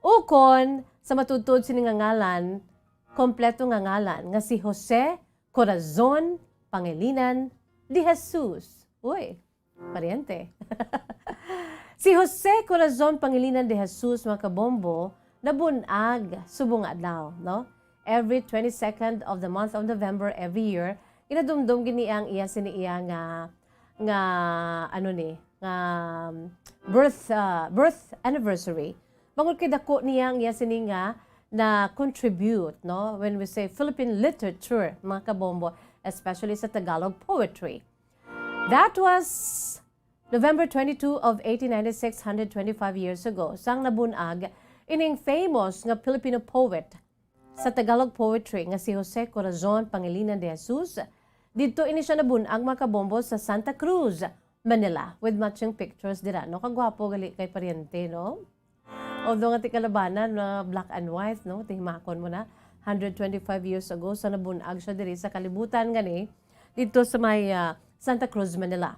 ukon sa matuod-tuod sini nga ngalan, kompleto nga ngalan nga si Jose Corazon Pangilinan de Jesus. Uy, pariente. Si Jose Corazon Pangilinan de Jesus, mga kabombo, nabun-ag subong nga adlaw, no? Every twenty-second of the month of November every year, ginadumdom gid niya ang iya sini iya nga, nga, ano ni, nga, um, birth, ah, birth anniversary. Bangod kay dako niya ang iya sini nga na-contribute, no? When we say Philippine literature, mga kabombo, especially sa Tagalog poetry. That was November twenty-two of eighteen ninety-six, hundred twenty-five years ago, sang nabun-ag ining famous nga Filipino poet sa Tagalog poetry nga si Jose Corazon Pangilinan de Jesus. Didto ini siya nabun-ag, mga kabombo, sa Santa Cruz, Manila, with matching pictures dira, no? Kagwapo gali kay pariente, no? Although nga ti kalabanan na black and white, no? Tihimakon mo na, hundred twenty-five years ago, sa nabun-ag siya diri sa kalibutan gani, dito sa may, ah, Santa Cruz, Manila.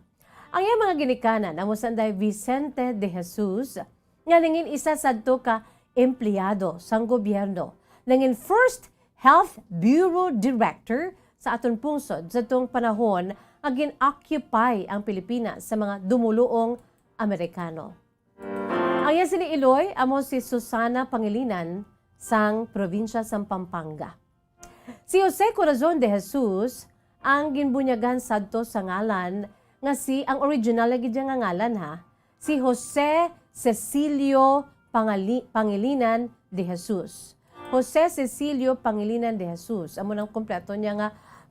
Ang iyang mga ginikanan amo sanday Vicente de Jesus, nga nangin isa sadto ka empleyado sang gobyerno, nangin first Health Bureau Director sa aton pungsod sa tong panahon nga gin-occupy ang Pilipinas sa mga dumuluong Amerikano. Ang iya sini iloy amo si Susana Pangilinan sang probinsya sang Pampanga. Si Jose Corazon de Jesus ang ginbunyagan sadto sa ngalan nga si, ang original lagi dyan nga ngalan, ha, si Jose Cecilio Pangali-, Pangilinan de Jesus. Jose Cecilio Pangilinan de Jesus. Amo nang kompleto niya nga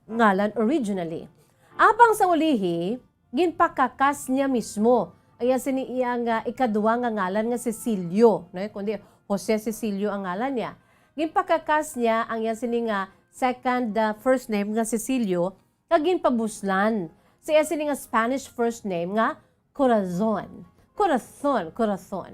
ngalan originally. Apang sa ulihi, ginpakakas niya mismo ang iya sini iya nga ikaduwa nga ngalan nga Cecilio, no? Kundi Jose Cecilio ang ngalan niya. Ginpakakas niya ang iya sini nga second, uh, first name nga Cecilio, kag ginpabuslan sa iya sini nga Spanish first name nga Corazon. Corazon, Corazon.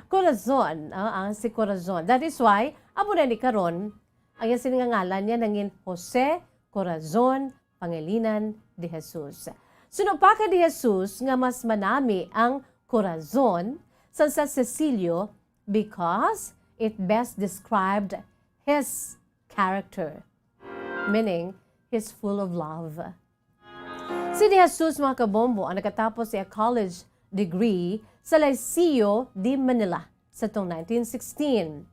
Corazon, ah, ang si Corazon. That is why, amo na ni karon, ang iya sini nga ngalan niya nangin Jose Corazon Pangilinan de Jesus. Suno pa kay de Jesus nga mas manami ang Corazon sang sa Cecilio because it best described his character, meaning he's full of love. Si de Jesus, mga kabombo, ang nakatapos sa iya college degree sa Liceo de Manila sa tong nineteen sixteen.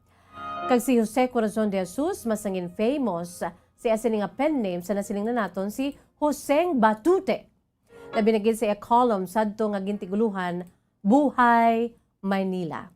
Kag si Jose Corazon de Jesus, mas nangin famous sa iya sini nga pen name sa nasiling na naton si Joseng Batute. Labi na gid sa iya column sadto nga gintigulohan Buhay Maynila.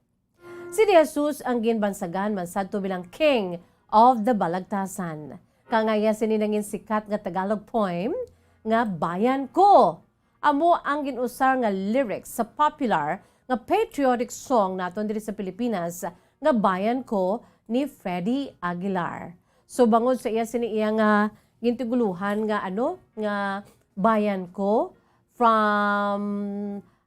Si de Jesus ang ginbansagan man sadto bilang King of the Balagtasan. Kag ang iya sini nangin sikat nga Tagalog poem nga Bayan Ko. Amo ang gin-usar nga lyrics sa popular nga patriotic song naton diri sa Pilipinas nga Bayan Ko ni Freddy Aguilar. So, bangod sa iya sini iya nga gintigulohan nga, ano, nga Bayan Ko from,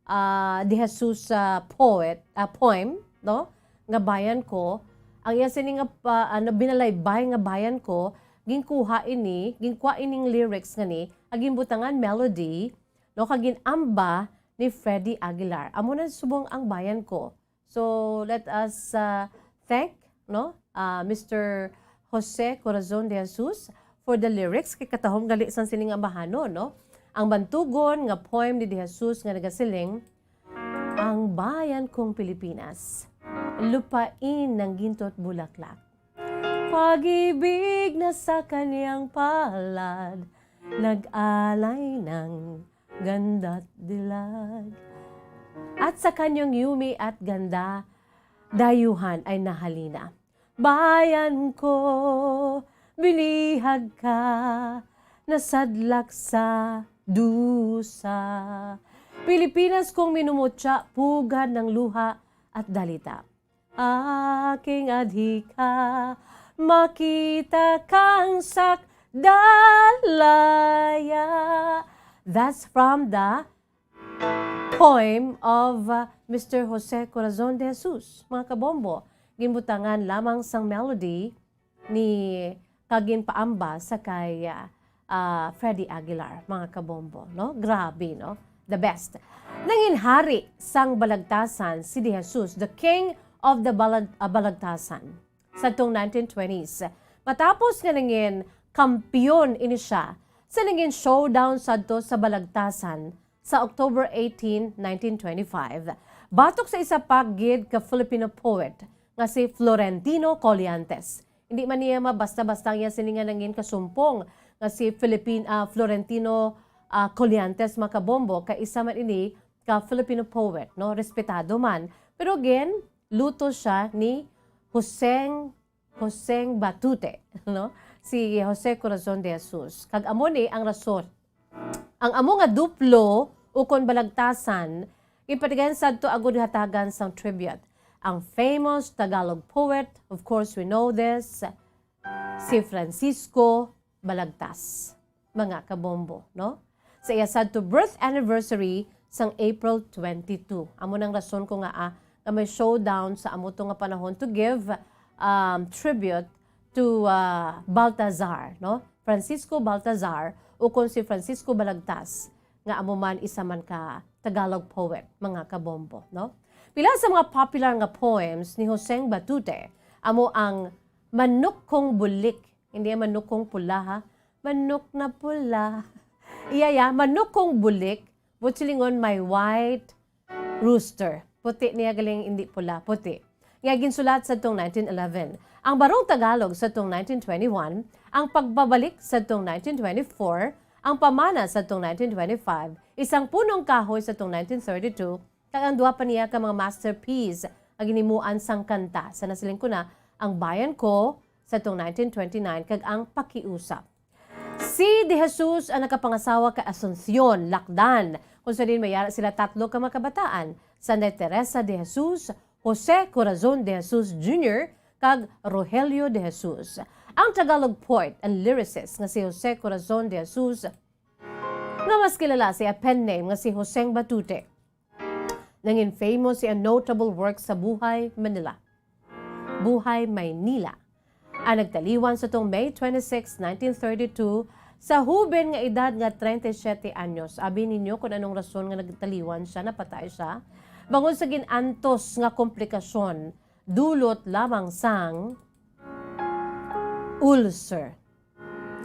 ah, de Jesus, ah, poet, ah, poem, no? Nga Bayan Ko. Ang iya sini nga pa-, ano, binalaybay nga Bayan Ko, ginkuha ini, ginkuha ining lyrics nga ni, ag ginbutangan melody, no? Kag gin-amba ni Freddy Aguilar. Amo na subong ang Bayan Ko. So, let us, uh, thank, no, uh, Mister Jose Corazon de Jesus for the lyrics. Kay katahom gali sang sining ambahanon, no? Ang bantugon nga poem ni de Jesus nga nagasiling, "Ang bayan kong Pilipinas, lupain ng ginto't bulaklak. Pag-ibig na sa kanyang palad, nag-alay ng ganda't dilag. At sa kanyang yumi at ganda, dayuhan ay nahalina. Bayan ko, Bilihag ka, nasadlak sa dusa. Pilipinas kong minumutya, pugad ng luha at dalita. Aking adhika, makita kang sakdalaya. That's from the poem of uh, Mister Jose Corazon de Jesus, mga kabombo. Ginbutangan lamang sang melody ni kag ginpaamba sa kay ah, ah, Freddy Aguilar, mga kabombo, no? Grabe, no? The best. Nangin hari sang Balagtasan si De Jesus, the king of the Balag- ah, Balagtasan, sa tong nineteen twenties. Matapos nga nangin kampiyon ini siya sa nangin showdown sadto sa Balagtasan sa October eighteen, nineteen twenty-five, batok sa isa pa gid ka Filipino poet nga si Florentino Colliantes. Hindi man niya mabasta-basta niya sini nga nangin kasumpong nga si Filipin-, ah, Florentino, ah, Colliantes, mga kabombo, kay isa man ini ka Filipino poet, no? Respetado man. Pero again, luto siya ni Joseng, Joseng Batute, no? Si Jose Corazon de Jesus. Kag amo ni ang rason. Ang amo nga duplo ukon balagtasan, ipatigayon sadto agud hatagan sang tribute. Ang famous Tagalog poet, of course, we know this, si Francisco Balagtas, mga kabombo, no? Sa iya sadto birth anniversary sang April twenty-two. Amo nang rason ko nga, ah, nga may showdown sa amo to nga panahon to give, um, tribute to, ah, Baltazar, no? Francisco Baltazar, ukon si Francisco Balagtas, nga amo man isa man ka Tagalog poet, mga kabombo, no? Pila sa mga popular nga poems ni Joseng Batute amo ang Manok Kong Bulik. Hindi yan manok kong pula, ha? Manok na pula. Iya, ya, manok kong bulik, buot silingon, my white rooster. Puti niya galing, hindi pula, puti. Nga ginsulat sa tong nineteen eleven. Ang Barong Tagalog sa tong nineteen twenty-one, ang Pagbabalik sa tong nineteen twenty-four, ang Pamana sa tong nineteen twenty-five, Isang Punong Kahoy sa tong nineteen thirty-two, kag ang duha pa niya ka mga masterpiece nga ginhimuan sang kanta sa nasiling ko na, Ang Bayan Ko sa tong nineteen twenty-nine kag ang Pakiusap. Si De Jesus ang nakapangasawa kay Asuncion Lacdan, kung sa diin may ara sila tatlo ka mga kabataan, Santa Teresa de Jesus, Jose Corazon de Jesus Junior, kag Rogelio de Jesus. Ang Tagalog poet and lyricist nga si Jose Corazon de Jesus, nga mas kilala sa iya pen name nga si Joseng Batute, nangin famous sa iya notable work sa Buhay Manila, Buhay Maynila, ang nagtaliwan sa tong May twenty-six, nineteen thirty-two, sa huben nga edad nga treinta y siete anyos. Abi ninyo kung anong rason nga nagtaliwan siya, napatay siya? Bangod sa gin-antos nga komplikasyon, dulot lamang sang ulcer.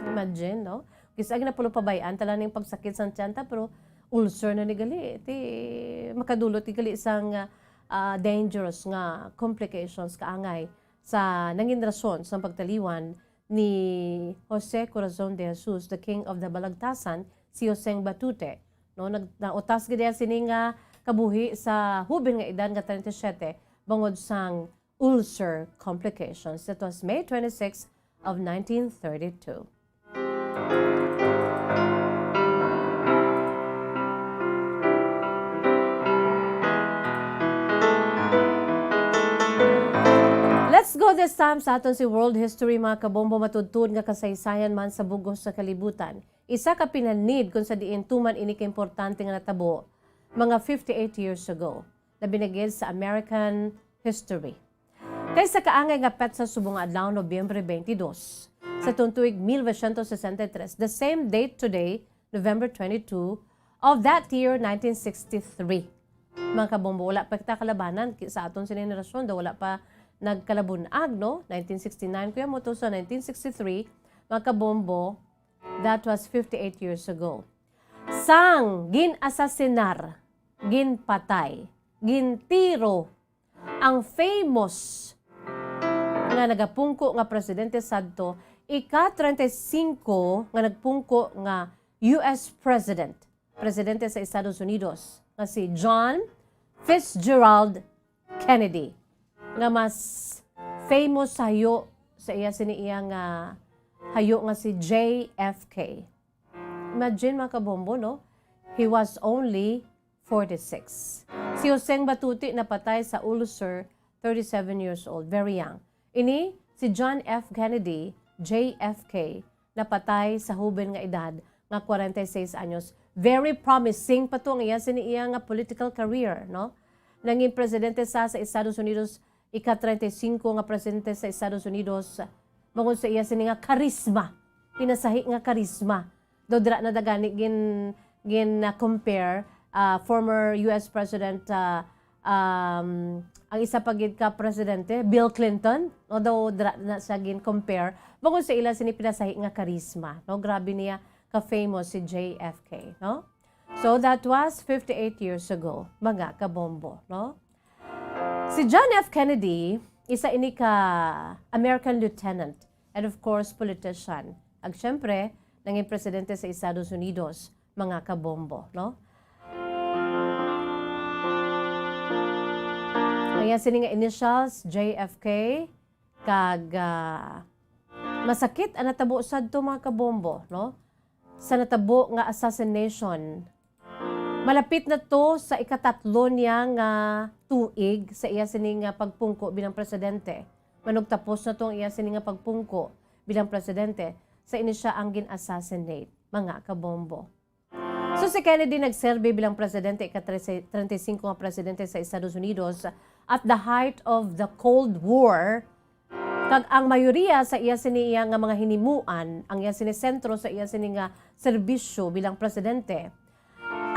Imagine, no? Kis-a ginapulo pabay-an ta lang ning pagsakit sang tiyan ta, pero ulcer na ni gali. Ti makadulot ni gali sang, ah, dangerous nga complications, kaangay, sa nangin rason sang pagtaliwan ni Jose Corazon de Jesus, the King of the Balagtasan, si Joseng Batute. No, nag-, nautas gid iya sini nga kabuhi sa huben nga edad nga treinta y siete bangod sang ulcer complications. That was May twenty-six of nineteen thirty-two. Let's go this time sa aton si World History, mga kabombo. Matudtod nga kasaysayan man sa bug-os sa kalibutan. Isa ka pinanid kung sa diin tuman ini ka importante nga natabo mga fifty-eight years ago. Labi na gid sa American history. Kay sa kaangay nga petsa subong nga adlaw, Nobyembre twenty-two, sa tuong tuig mil novecientos sesenta y tres, the same date today, November twenty-two, of that year, nineteen sixty-three. Mga kabombo, wala pa kita kalabanan ki-, sa aton sini henerasyon, daw wala pa nagkalabunag, no? Nineteen sixty-nine, kuya mo to sa nineteen sixty-three, mga kabombo, that was fifty-eight years ago. Sang gin-asasinar, ginpatay, gintiro ang famous nga nagapungko nga presidente sadto, ika-treinta y cinco nga nagpungko nga U S president, presidente sa Estados Unidos, nga si John Fitzgerald Kennedy, nga mas famous sayo sa iya sini iya nga, hayo nga si J F K. Imagine, mga kabombo, no? He was only forty-six. Si Joseng Batuti napatay sa ulcer, thirty-seven years old, very young. Ini si John F Kennedy, J F K, napatay sa huben nga edad nga forty-six anyos. Very promising pa to ang iya sini iya nga political career, no? Nangin presidente sa, sa Estados Unidos, ika-treinta y cinco nga presidente sa Estados Unidos, bangod sa iya sini nga karisma, pinasahi nga karisma. Daw dira na da gani gin, gin, ah, compare, ah, former U S President, ah, um, ang isa pa gid ka presidente, Bill Clinton, no, daw dira na siya gin compare bangod sa ila sini pinasahi nga karisma, no? Grabe niya ka famous si J F K, no? So that was fifty-eight years ago, mga kabombo, no? Si John F Kennedy, isa ini ka American lieutenant and of course politician. Ag syempre, nangin presidente sa Estados Unidos, mga kabombo, no? Ang iya sini nga initials, J F K, kag, ah, masakit ang natabo sadto, mga kabombo, no? Sa natabo nga assassination, malapit na to sa ikatatlo niya nga tuig sa iya sini nga pagpungko bilang presidente. Manugtapos na to ang iya sini nga pagpungko bilang presidente sa ini siya ang gin-assassinate, mga kabombo. So, si Kennedy nagserbi bilang presidente, ika-treinta y cinco nga presidente sa Estados Unidos at the height of the Cold War, kag ang mayoriya sa iya sini iya nga mga hinimuan, ang iya sini sentro sa iya sini nga serbisyo bilang presidente,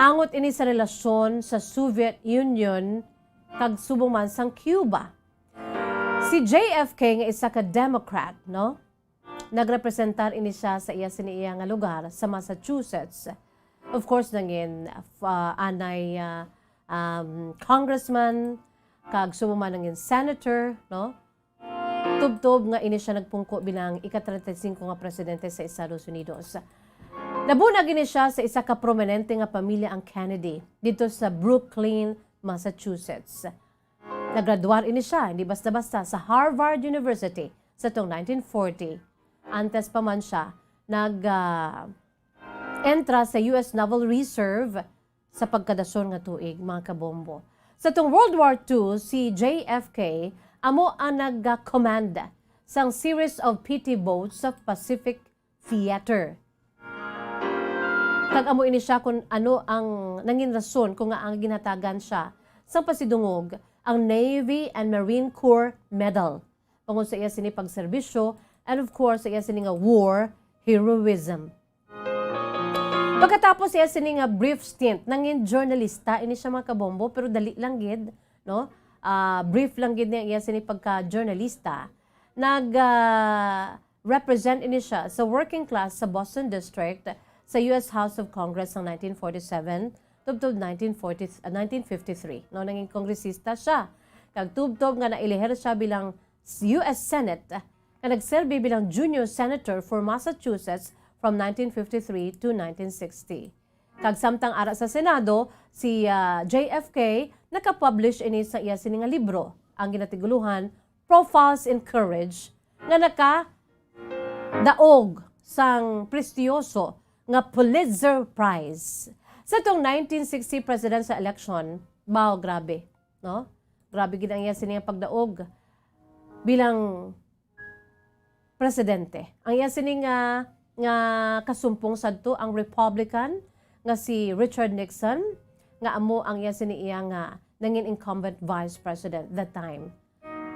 angot ini sa relasyon sa Soviet Union kag subong man sang Cuba. Si J F K nga isa ka Democrat, no? Nagrepresentar ini siya sa iya sini iya nga lugar sa Massachusetts. Of course, nangin, uh, anay, uh, um, congressman, kag subong man nangin senator, no? Tubtob nga ini siya nagpungko bilang ika-treinta y cinco nga presidente sa Estados Unidos. Nabunag ini siya sa isa ka prominente nga pamilya ang Kennedy didto sa Brooklyn, Massachusetts. Naggraduar ini siya, hindi basta-basta, sa Harvard University sa tuong nineteen forty. Antes pa man siya nag, ah, entra sa U S Naval Reserve sa pagkadason nga tuig, mga kabombo. Sa tuong World War Two, si J F K amo ang nag-command sang series of petty boats sa Pacific Theater. Kag amo ini siya kung ano ang nangin rason kung nga ang ginhatagan siya sang pasidungog ang Navy and Marine Corps Medal tungod sa iya sini pagserbisyo and, of course, sa iya sini nga war heroism. Pagkatapos iya sini nga brief stint, nangin journalista ini siya, mga kabombo, pero dali lang gid, no? Ah, brief lang gid niya iya sini pagka-journalista. Nag, ah, represent ini siya sa working class sa Boston District sa U S House of Congress sang nineteen forty-seven tubtob nineteen forty, ah, nineteen fifty-three, no, nangin kongresista siya. Kag tubtob nga naeleher siya bilang U S Senate, nga nagserbi bilang junior senator for Massachusetts from nineteen fifty-three to nineteen sixty. Kag samtang ara sa Senado, si, ah, J F K nakapublish ini sa iya sini nga libro, ang ginatigulohan Profiles in Courage, nga nakadaog sang prestiyoso nga Pulitzer Prize. Sa tong nineteen sixty presidential election, wow, grabe, no? Grabe gid ang iya sini nga pagdaog bilang presidente. Ang iya sini nga, nga kasumpong sadto ang Republican nga si Richard Nixon, nga amo ang iya sini iya nga nangin incumbent vice president that time.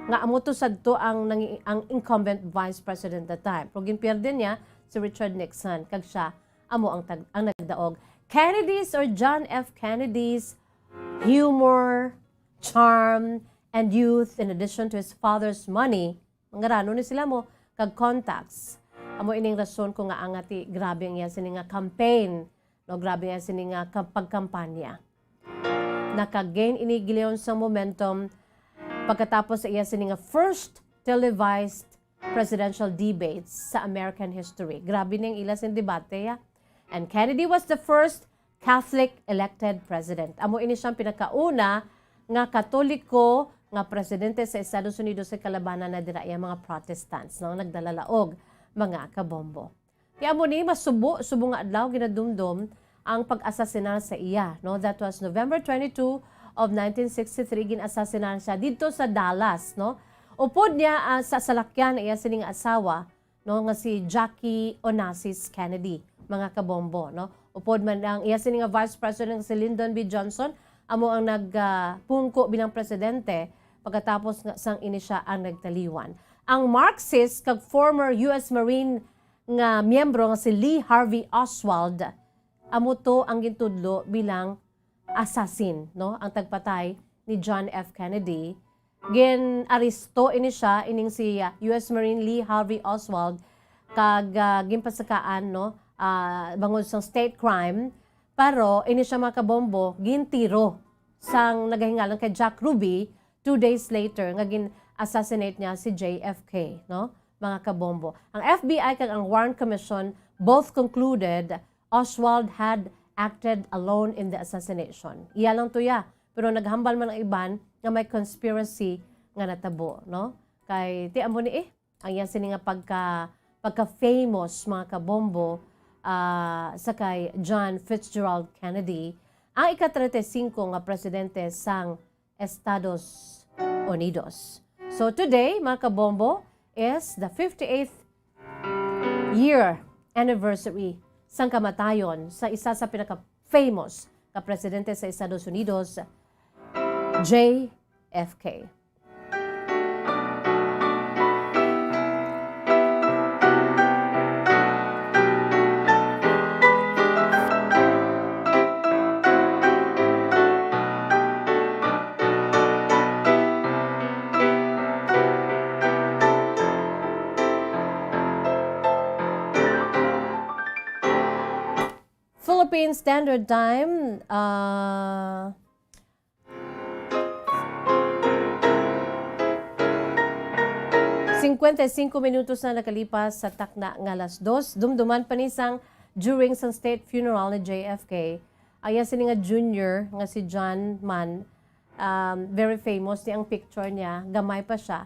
Nga amo to sadto ang nangi-, ang incumbent vice president that time. Pero ginpierde niya si Richard Nixon, kag siya amo ang tag-, ang nagdaog. Kennedy's or John F Kennedy's humor, charm, and youth, in addition to his father's money, mangarano ni sila mo, kag contacts. Amo ining rason ko nga angati grabe ang iya sini nga campaign, no, grabe ang iya sini nga kam-, pagkampanya. Naka-gain ini gileon sa momentum pagkatapos sa iya sini nga first televised presidential debates sa American history. Grabe ning ila sing debate, ya. And Kennedy was the first Catholic elected president. Amo ini siyang pinakauna nga Katoliko nga presidente sa Estados Unidos sa kalabanan na dira iya mga Protestants, no, nagdalalaog. mga kabombo. Ti amo ni, masubo, subong nga adlaw ginadumdom ang pag-asasinar sa iya, no? That was November twenty-two of nineteen sixty-three, gin-asasinar siya didto sa Dallas, no? Upod niya, ah, sa salakyan ang iya sining asawa, no, nga si Jackie Onassis Kennedy, mga kabombo, no? Upod man ang iya sini nga Vice President nga si Lyndon B Johnson, amo ang nag, ah, pungko bilang presidente pagkatapos nga sang ini siya ang nagtaliwan. Ang Marxist kag former U S Marine nga miyembro nga si Lee Harvey Oswald, amo to ang gintudlo bilang assassin, no? Ang tagpatay ni John F Kennedy. Gin-aresto ini siya, ining si, ah, U S Marine Lee Harvey Oswald, kag, ah, ginpasakaan, no, ah, bangod sang state crime, pero ini siya, mga kabombo, gintiro sang nagahingalan kay Jack Ruby two days later nga gin-assassinate niya si J F K, no, mga kabombo. Ang F B I kag ang Warren Commission both concluded Oswald had acted alone in the assassination. Iya lang to ya, pero naghambal man ang iban nga may conspiracy nga natabo, no? Kay ti amo ni, eh, ang iya sini nga pagka, pagka-famous, mga kabombo, ah, sa kay John Fitzgerald Kennedy, ang ika-treinta y cinco nga presidente sang Estados Unidos. So today, mga kabombo, is the fifty-eighth year anniversary sang kamatayon sa isa sa pinaka-famous ka presidente sa Estados Unidos, J F K. Philippine Standard Time, ah, cincuenta y cinco minutos na nakalipas sa takna nga alas dos. Dumduman pa ni sang during sang state funeral ni J F K. Ang iya sini nga junior nga si John man, um, very famous ni ang picture niya, gamay pa siya.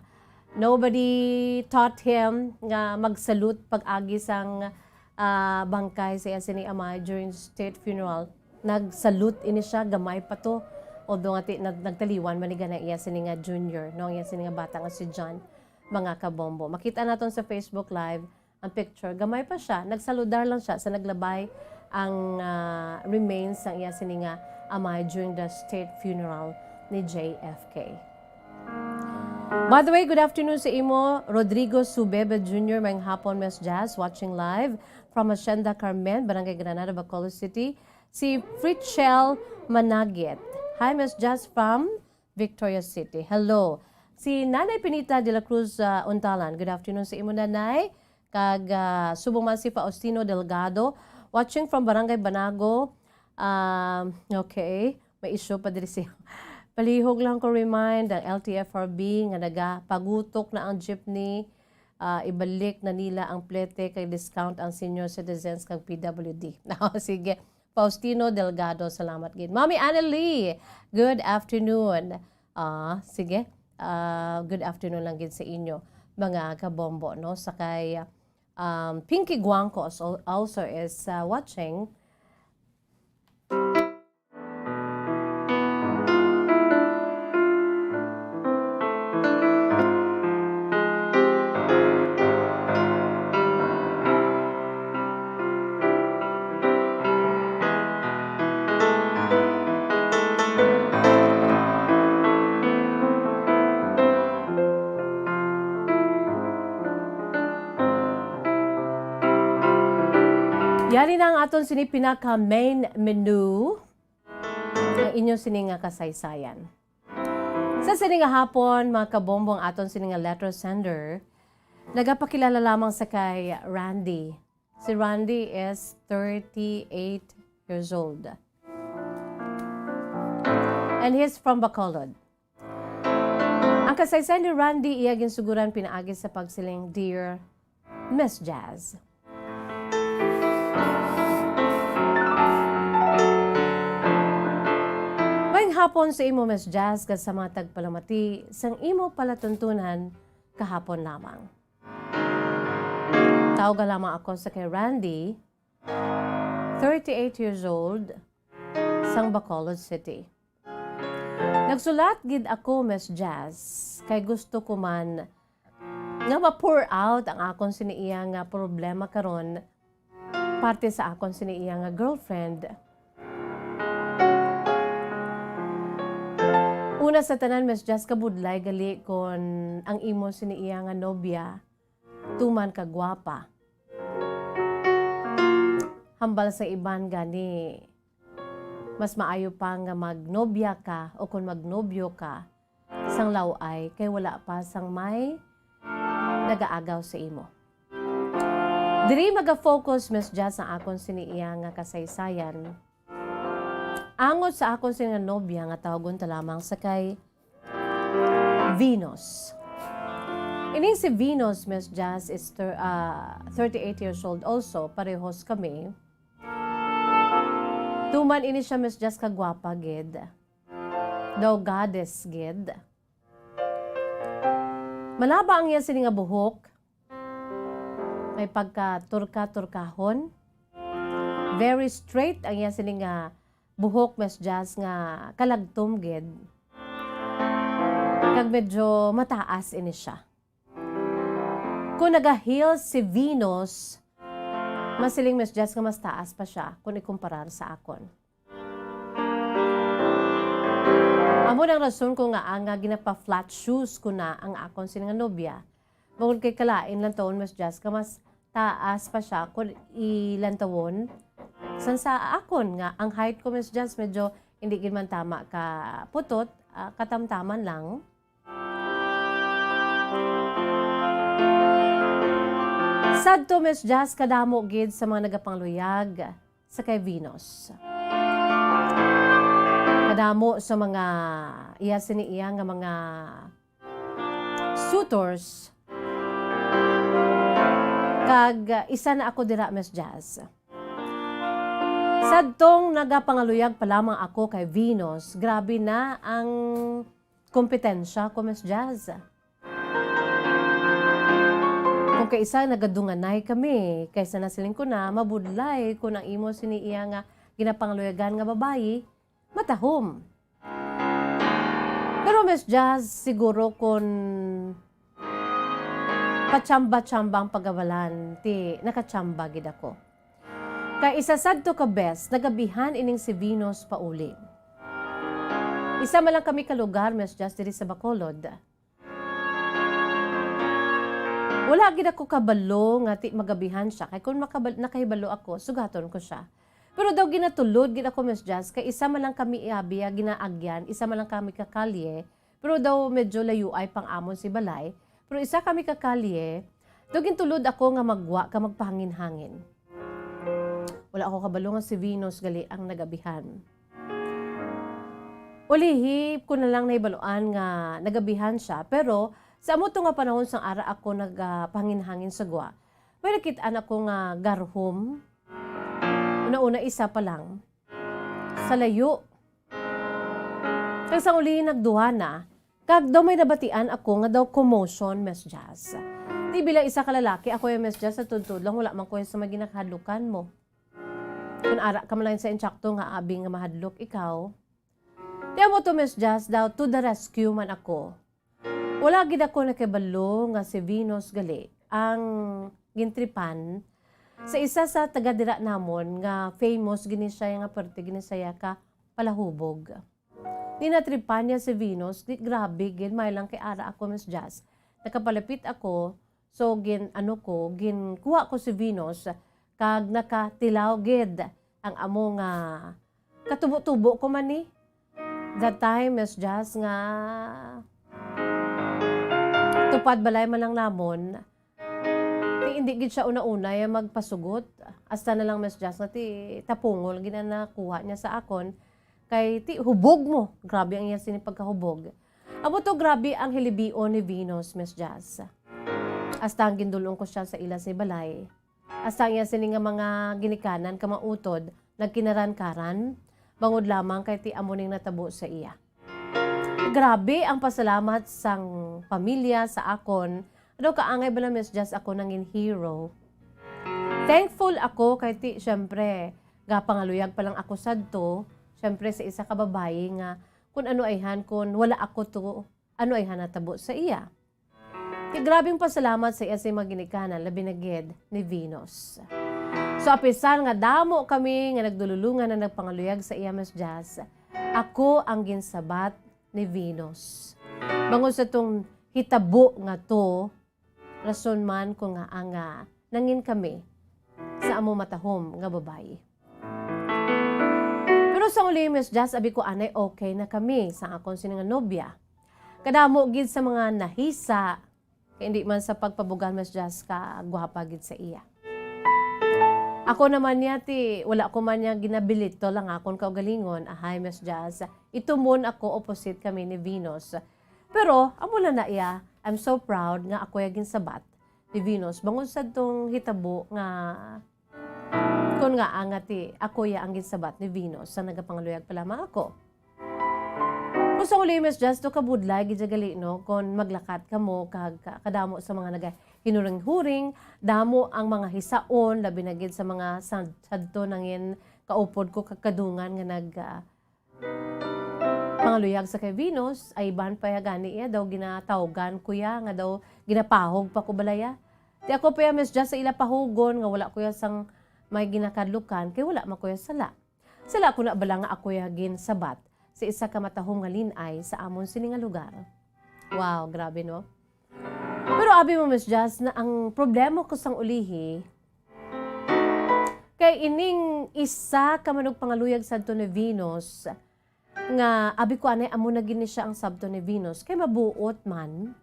Nobody taught him nga mag-salute pag-agi sang, ah, bangkay sa iya sini amay during state funeral. Nag-salute ini siya, gamay pa to. Although nga ti-, nag-, nagtaliwan man ni gana iya sini nga junior, no? Iya sini nga bata nga si John, mga kabombo. Makita naton sa Facebook Live ang picture. Gamay pa siya. Nagsaludar lang siya sa naglabay ang, ah, remains sang iya sini nga amay during the state funeral ni J F K. By the way, good afternoon sa imo, Rodrigo Subebe Junior. Maayong hapon, Miss Jazz, watching live from Hacienda Carmen, Barangay Granada, Bacolod City. Si Fritzell Managit. Hi, Miss Jazz from Victoria City. Hello. Si Nanay Pinita de la Cruz, ah, Untalan. Good afternoon sa imo, Nanay. Kag, ah, subong man si Faustino Delgado, watching from Barangay Banago. Um, okay. May issue pa diri siya. Palihog lang ko remind ang L T F R B nga nagapagutok na ang jeepney. Ah, ibalik na nila ang plete kay discount ang senior citizens kag P W D. Oh, sige. Faustino Delgado, salamat gid. Mami Annalie, good afternoon. Ah, sige. Ah, good afternoon lang gid sa inyo, mga kabombo, no? Sa kay, um, Pinky Guangcos al-, also is, uh, watching. Yari na ang aton sini pinaka main menu, ang inyo sini nga kasaysayan. Sa sini nga hapon, mga kabombo, ang aton sini nga letter sender, nagapakilala lamang sa kay Randy. Si Randy is thirty-eight years old. And he's from Bacolod. Ang kasaysayan ni Randy, iya ginsuguran pinaagi sa pagsiling, "Dear Miss Jazz." Maayong hapon sa imo, Miss Jazz, kag sa mga tagpalamati sang imo palatuntunan kahapon lamang. Tawga lamang ako sa kay Randy, thirty-eight years old, sang Bacolod City. Nagsulat gid ako, Miss Jazz, kay gusto ko man nga ma-pour out ang akon sini iya nga problema karon parte sa akon sini iya nga girlfriend. Una sa tanan, Miss Jazz, kabudlay gali kon ang imo sini iya nga nobya tuman ka gwapa. Hambal sa iban gani, mas maayo pa nga magnobya ka o kon magnobyo ka sang law-ay kay wala pa sang may nagaagaw sa imo. Diri maga-focus, Miss Jazz, ang akon sini iya nga kasaysayan. Angot sa akon sini nga nobya nga tawgon ta lamang sa kay Venus. Ining si Venus, Miss Jazz, is thir-, ah, thirty-eight years old also. Parehos kami. Tuman ini siya, Miss Jazz, kagwapa gid. Daw goddess gid. Malaba ang iya sini nga buhok. May pagka-turka-turkahon. Very straight ang iya sini nga buhok, Miss Jazz, nga kalagtom gid. Kag medyo mataas ini siya. Kung naga-heels si Venus, masiling, Miss Jazz, nga mas taas pa siya kung ikumparar sa akon. Amo nang rason ko nga, ah, nga ginapa-flat shoes ko na ang akon sini nga nobya. Bangod kay kalain lantawon, Miss Jazz, nga mas taas pa siya kung ilantawon san sa akon nga ang height ko, Miss Jazz, medyo hindi gid man tama ka putot, ah, katamtaman lang. Sadto, Miss Jazz, kadamo gid sa mga nagapangluyag sa kay Venus. Kadamo sa mga iya sini iya nga mga suitors. Kag, uh, isa na ako dira, Miss Jazz. Sadtong nagapangaluyag pa lamang ako kay Venus, grabe na ang kompetensya ko, Miss Jazz. Kung kaisa nagadunganay kami, kaysa nasiling ko na, mabudlay kung ang imo sini iya nga ginapangaluyagan nga babayi, matahom. Pero, Miss Jazz, siguro kung pachamba-chamba ang pagabalan, ti nakachamba gid ako. Kay isa sadto ka bes, nagabihan ining si Venus pauli. Isa man lang kami ka lugar, Miss Jazz, diri sa Bacolod. Wala gid ako kabalo nga ti magabihan siya. Kay kung makabal-, nakahibalo ako, sugaton ko siya. Pero daw ginatulod gid ako, Miss Jazz, kay isa man lang kami abi nga ginaagyan, isa man lang kami ka kalye, pero daw medyo layuay pang amon si balay. Pero isa kami ka kalye, daw gintulod ako nga maggwa ka magpahangin-hangin. Wala ako kabalo nga si Venus gali ang nagabihan. Ulihi ko na lang nahibaluan nga nagabihan siya, pero sa amo to nga panahon sang ara ako nagapahangin-hangin sa gwa, may nakit-an ako nga garhom. Una-una, isa pa lang. Sa layo. Kag sa uli, nagduha na. Kag daw may nabatian ako nga daw commotion, Miss Jazz. Di bilang isa ka lalaki, ako yung Miss Jazz, sa tuntod lang, wala man ko sa mga ginakahadlukan mo. Kung ara ka man lang sa insakto nga abi nga mahadlok ikaw. Di amo to, Miss Jazz, daw to the rescue man ako. Wala gid ako nakibalo nga si Venus gali ang gintripan sa isa sa taga dira namon nga famous gini siya nga parte gini siya ka palahubog. Ni natripan niya si Venus, di grabe gid, may lang kay ara ako, Miss Jazz. Nakapalapit ako, so gin ano ko, ginkuha ko si Venus kag nakatilaw gid ang amo nga katubo-tubo ko man ni. That time, Miss Jazz, nga tupad balay man lang namon, ti hindi gid siya una-una ya magpasugot. Hasta na lang, Miss Jazz, nga ti tapungol gid ang nakuha niya sa akon. Kay ti hubog mo. Grabe ang iya sini pagkahubog. Amo to, grabe ang hilibion ni Venus, Miss Jazz. Hasta ang gindulong ko siya sa ila sa balay. Hasta ang iya sini nga mga ginikanan ka mautod, nagkinaran-karan, bangod lamang kay ti amo ning natabo sa iya. Grabe ang pasalamat sang pamilya sa akon. Ano kaangay ba na, Miss Jazz, ako nangin hero? Thankful ako kay ti, syempre, gapangaluyag pa lang ako sadto, syempre, sa isa ka babayi nga kun ano ayhan, kun wala ako to, ano ayhan natabo sa iya. Ti grabing pasalamat sa iya sa mga ginikanan, labi na gid ni Venus. So, apisar nga damo kami nga nagdululungan na nagpangaluyag sa iya, Miss Jazz, ako ang ginsabat ni Venus. Bangod sa tong hitabo nga to, rason man ko nga ang, ah, nangin kami sa amo matahom nga babayi. Pero sa uli, Miss Jazz, abi ko anay okay na kami sa akon sini nga nobya. Kadamo gid sa mga nahisa, kay hindi man sa pagpabugal, Miss Jazz, ka gwapa gid sa iya. Ako naman niya, ti, wala ko man niya ginabilito lang akon kaugalingon. Ahay, Miss Jazz, itumon ako opposite kami ni Venus. Pero, amo lang na iya, I'm so proud nga ako ya ginsabat ni Venus. Bangod sa tong hitabo nga, kun nga, ah, nga ti, ako ya ang ginsabat ni Venus sa nagapangaluyag pa lamang ako. Kung sa uli, Miss Jazz, to kabudlay gid gali, no, kon maglakat kamo kag ka-, kadamo sa mga nagahinuring-huring, damo ang mga hisaon, labi na gid sa mga sad-, sadto nangin kaupod ko kag kadungan nga nag, ah, pangaluyag sa kay Venus, ay iban pa ya gani iya daw ginatawgan ko ya nga daw ginapahog pa ko balaya. Ti ako pa ya, Miss Jazz, sa ila pahugon nga wala ko ya sang may ginakadlukan kay wala man ko ya sala. Sala ko na bala nga ako ya ginsabat sa isa ka matahom nga lin-ay sa amon sini nga lugar. Wow, grabe, no? Pero abi mo, Miss Jazz, na ang problema ko sang ulihi, kay ining isa ka manugpangaluyag sadto ni Venus, nga abi ko anay amo na gid ni siya ang sabton ni Venus, kay mabuot man,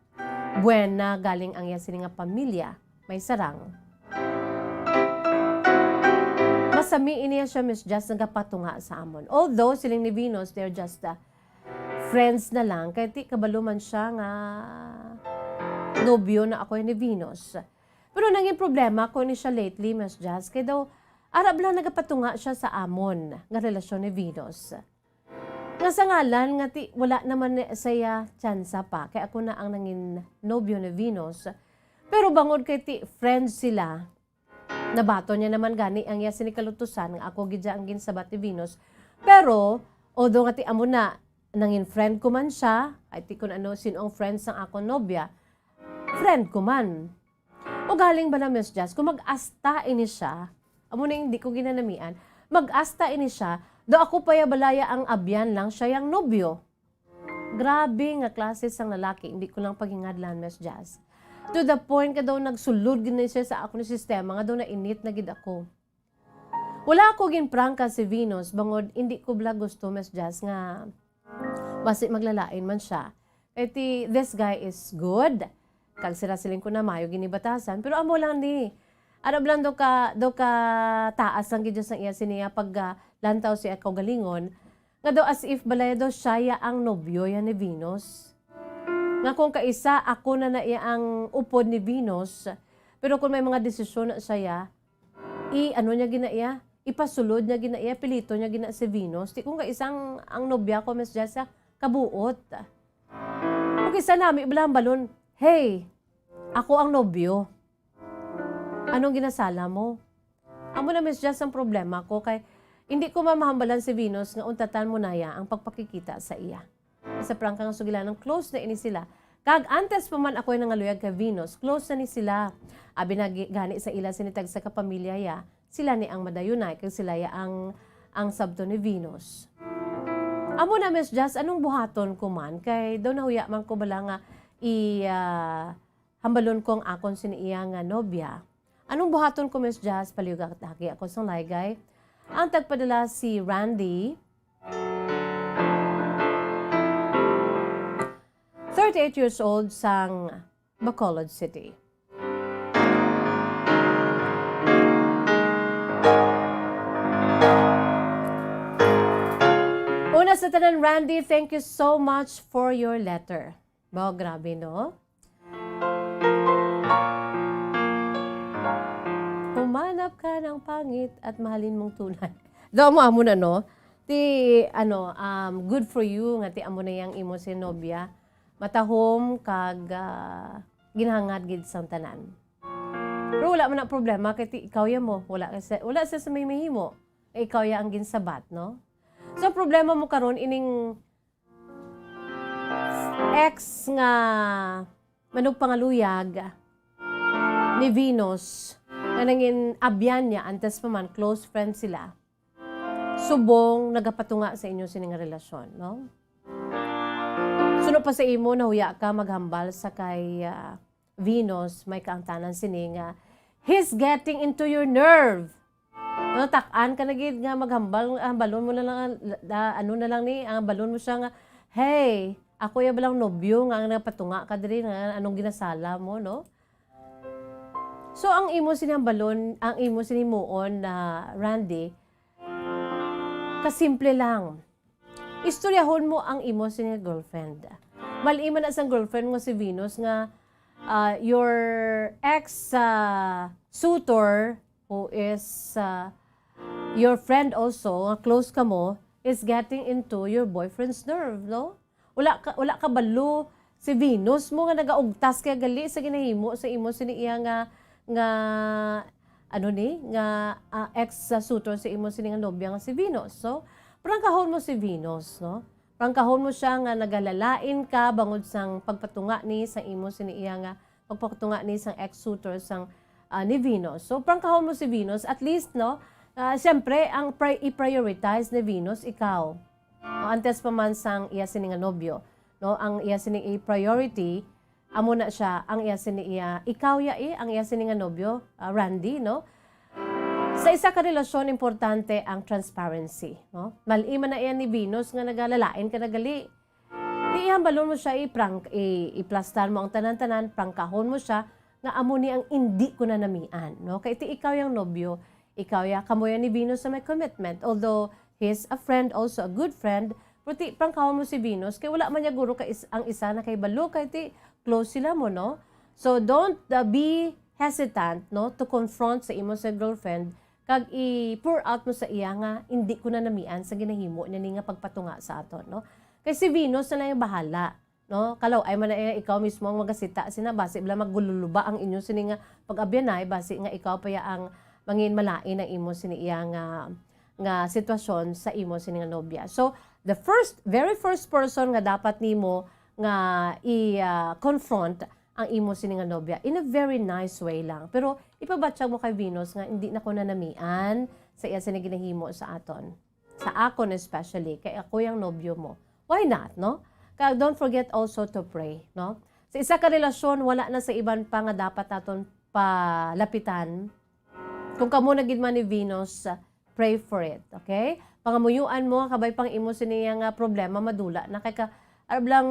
buena galing ang iya sini nga pamilya, may sarang. Masami ini siya, Miss Jazz, nagapatunga sa amon. Although, siling ni Venus, they're just, uh, friends na lang. Kay ti kabalo man siya nga nobyo na ako ni Venus. Pero nangin problema ko ni siya lately, Miss Jazz. Kay daw, arab lang nagapatunga siya sa amon nga relasyon ni Venus. Nga sa ngalan nga ti, wala naman ni saya tsansa pa. Kay ako na ang nangin nobyo ni Venus. Pero bangod kay ti, friends sila, nabaton niya naman gani ang iya sini kalutusan nga ako gid ang ginsabat ni Venus. Pero, although nga ti amo na, nangin friend ko man siya, ay ti kun ano, sino ang friend sang akon nobya, friend ko man. Ugaling bala, Miss Jazz, kung mag-asta ini siya, amo na yung di ko ginanamian, mag-asta ini siya, daw ako pa ya balaya ang abyan lang siya yang nobyo. Grabe nga klase sang lalaki, hindi ko lang paghingadlan, Miss Jazz. To the point nga daw nagsulod gid na siya sa akon sistema nga daw nainit na gid ako. Wala ako ginprangka si Venus, bangod hindi ko bala gusto, Miss Jazz, nga basi maglalain man siya. Kay ti, this guy is good. Kag sila siling ko na mayo gini batasan. Pero amo lang ni. Arab lang daw ka, daw ka taas lang gid sa iya siniya pag, ah, lantaw siya kaugalingon. Nga daw as if balaya daw siya ya ang nobyo ya ni Venus. Nga kung kaisa ako na na iya ang upod ni Venus, pero kung may mga desisyon na siya ya, i-ano niya gina iya, ipasulod niya gina iya, pilito niya gina si Venus. Ti kung kaisa ang, ang nobya ko, Miss Jessa, kabuot. Kung kaisa nami, balon, "Hey, ako ang nobyo. Anong ginasala mo?" Amo na, Miss Jess, ang problema ko kay hindi ko mamahambalan si Venus nga untatan mo na ya ang pagpakikita sa iya. Sa prangka nga sugilanon, close na ini sila. Kag antes pa man ako'y nangaluyag kay Venus, close na ni sila. Abi na gi-, gani sa ila sini tagsa ka pamilya ya, sila ni ang madayunay kag sila ya ang, ang sabton ni Venus. Amo na, Miss Jess, anong buhaton ko man? Kay daw nahuya man ko bala nga i, ah, hambalon ko ang akon sini iya nga nobya. Anong buhaton ko, Miss Jazz? Palihog-agi ako sang laygay. Ang tagpadala si Randy. Thirty-eight years old sang Bacolod City. Una sa tanan, Randy, thank you so much for your letter. Ba, grabe, no? Humanap ka ng pangit at mahalin mong tunay. Daw mo amo na, no? Ti, ano, um, good for you nga ti amo na yang imo si nobya. Matahom kag, ah, ginhangad gid sang tanan. Pero wala man na problema kay ti ikaw ya mo, wala ka sa, wala sa, sa may mahimo. Kay ikaw ya ang ginsabat, no? So problema mo karon ining ex nga manugpangaluyag ni Venus nga nangin abyan niya antes pa man close friend sila. Subong nagapatunga sa inyo sini nga relasyon, no? Suno pa sa imo, nahuya ka maghambal sa kay, ah, Venus, may kaangtanan sini nga, "He's getting into your nerve." No, tak-an ka na gid nga maghambal, hambalon mo na lang, ah, ano na lang ni, ang hambalon mo siya nga, "Hey, ako ya balang nobyo nga ang napatunga ka diri, nga anong ginasala mo, no?" So ang imo sini hambalon, ang imo sini himuon na Randy, kasimple lang. Istoryahon mo ang imo sini nga girlfriend. Mal-i man na sang girlfriend mo si Venus nga, ah, your ex, ah, suitor who is, ah, your friend also, nga close ka mo, is getting into your boyfriend's nerve, no? Wala ka, wala ka balo si Venus mo nga nagaugtas kay gali sa ginahimo sa imo sini iya nga, nga, ano ni, nga, ah, ex sa suitor sa imo sini nga nobya nga si Venus. So, prangkahon mo si Venus, no? Prangkahon mo siya nga nagalalain ka bangod sang pagpatunga ni sa imo sini iya nga, pagpatunga ni sang ex suitor sang, ah, ni Venus. So, prangkahon mo si Venus, at least, no? Ah, siyempre, ang pri-, i-prioritize ni Venus ikaw. O, antes pa man sang iya sini nga nobyo, no? Ang iya sini i-priority, amo na siya, ang iya sini iya, ikaw ya, eh, ang iya sini nga nobyo, ah, Randy, no? Sa isa ka relasyon, importante ang transparency, no? Mal-i man na iya ni Venus nga nagalalain ka na gali. Di ihambalon mo siya, i-prank, i-, iplastar mo ang tanan-tanan, prangkahon mo siya, nga amo ni ang indi ko na namian, no? Kay ti ikaw yang nobyo, ikaw ya, kamo ya ni Venus sa may commitment. Although he's a friend, also a good friend, pero ti prangkahon mo si Venus, kay wala man niya guro ka is-, ang isa na kay balo, kay ti close sila mo, no? So don't, uh, be hesitant, no, to confront sa imo sa girlfriend, kag i-pour out mo sa iya nga, "Indi ko na namian sa ginahimo niya ni nga pagpatunga sa aton," no? Kay si Venus na lang yung bahala, no? Kalaw-ay man na iya, ikaw mismo ang magasita sina, basi bala magululuba ang inyo sini nga pag-abyanay, basi nga ikaw pa ya ang mangin malain ang imo sini iya nga, nga sitwasyon sa imo sini nga nobya. So, the first, very first person nga dapat nimo nga i, ah, confront ang imo sini nga nobya in a very nice way lang. Pero ipabatyag mo kay Venus nga, "Hindi na ko nanamian sa iya sini ginahimo sa aton, sa akon especially, kay ako yang nobyo mo." Why not, no? Kag don't forget also to pray, no? Sa isa ka relasyon, wala na sa iban pa nga dapat naton palapitan. Kung kamo na gid man ni Venus, pray for it, okay? Pangamuyuan mo, kabay pang imo sini nga problema madula na kay ka, arab lang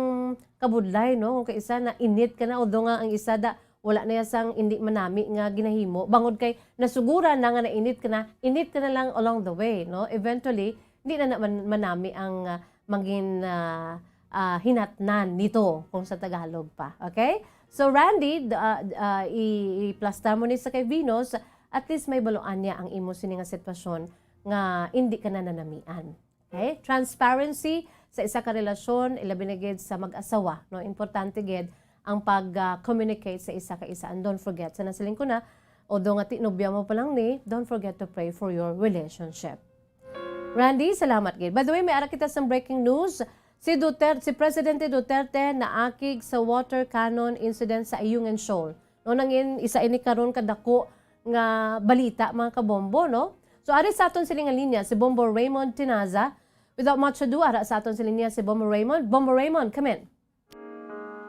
kabudlay, no? Kung kay isa na init ka na, although nga ang isa da, wala na ya sang indi manami nga ginahimo. Bangod kay nasuguran na nga nainit ka na, init ka na lang along the way, no? Eventually, hindi na naman manami ang, ah, mangin, ah, ah, hinatnan nito kung sa Tagalog pa. Okay? So, Randy, d-, ah, d-, ah, i-, iplastar mo ni sa kay Venus, at least may baluan niya ang imo sini nga sitwasyon nga indi ka na nanamian. Okay? Transparency sa isa ka relasyon, ilabi na gid sa mag-asawa, no? Importante gid ang pag, ah, communicate sa isa ka isa. And don't forget, sa nasiling ko na, although nga tinubya mo pa lang ni, don't forget to pray for your relationship. Randy, salamat gid. By the way, may ara kita sa breaking news. Si Duterte, si Presidente Duterte naakig sa water cannon incident sa Ayungin Shoal. No, nangin isa ini karon kadako nga balita, mga kabombo, no? So, ari sa aton siling nga linya si Bombo Raymond Tinaza. Without much ado, ara sa aton siling linya si Bombo Raymond. Bombo Raymond, come in.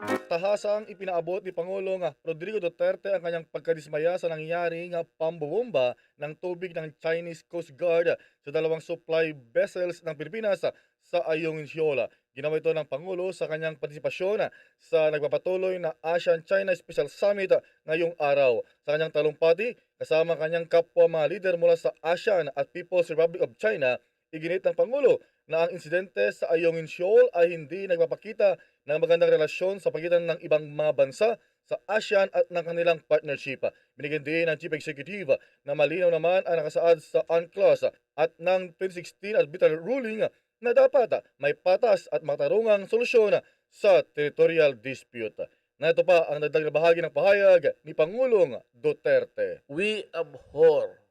Tahasang ipinaabot ni Pangulong Rodrigo Duterte ang kanyang pagkadismaya sa nangyari nga pambobomba ng tubig ng Chinese Coast Guard sa dalawang supply vessels ng Pilipinas sa Ayungin Shoal. Ginawa ito ng Pangulo sa kanyang partisipasyon sa nagpapatuloy na ASEAN-China Special Summit ngayong araw. Sa kanyang talumpati, kasama ang kanyang kapwa mga lider mula sa ASEAN at People's Republic of China, iginit ng Pangulo na ang insidente sa Ayungin Shoal ay hindi nagpapakita ng magandang relasyon sa pagitan ng ibang mga bansa sa ASEAN at ng kanilang partnership. Binigyan din ng Chief Executive na malinaw naman ang nakasaad sa UNCLOS at ng twenty sixteen arbitral ruling na dapat may patas at matarungang solusyon sa territorial dispute. Nato pa ang dagdag na bahagi ng pahayag ni Pangulong Duterte. We abhor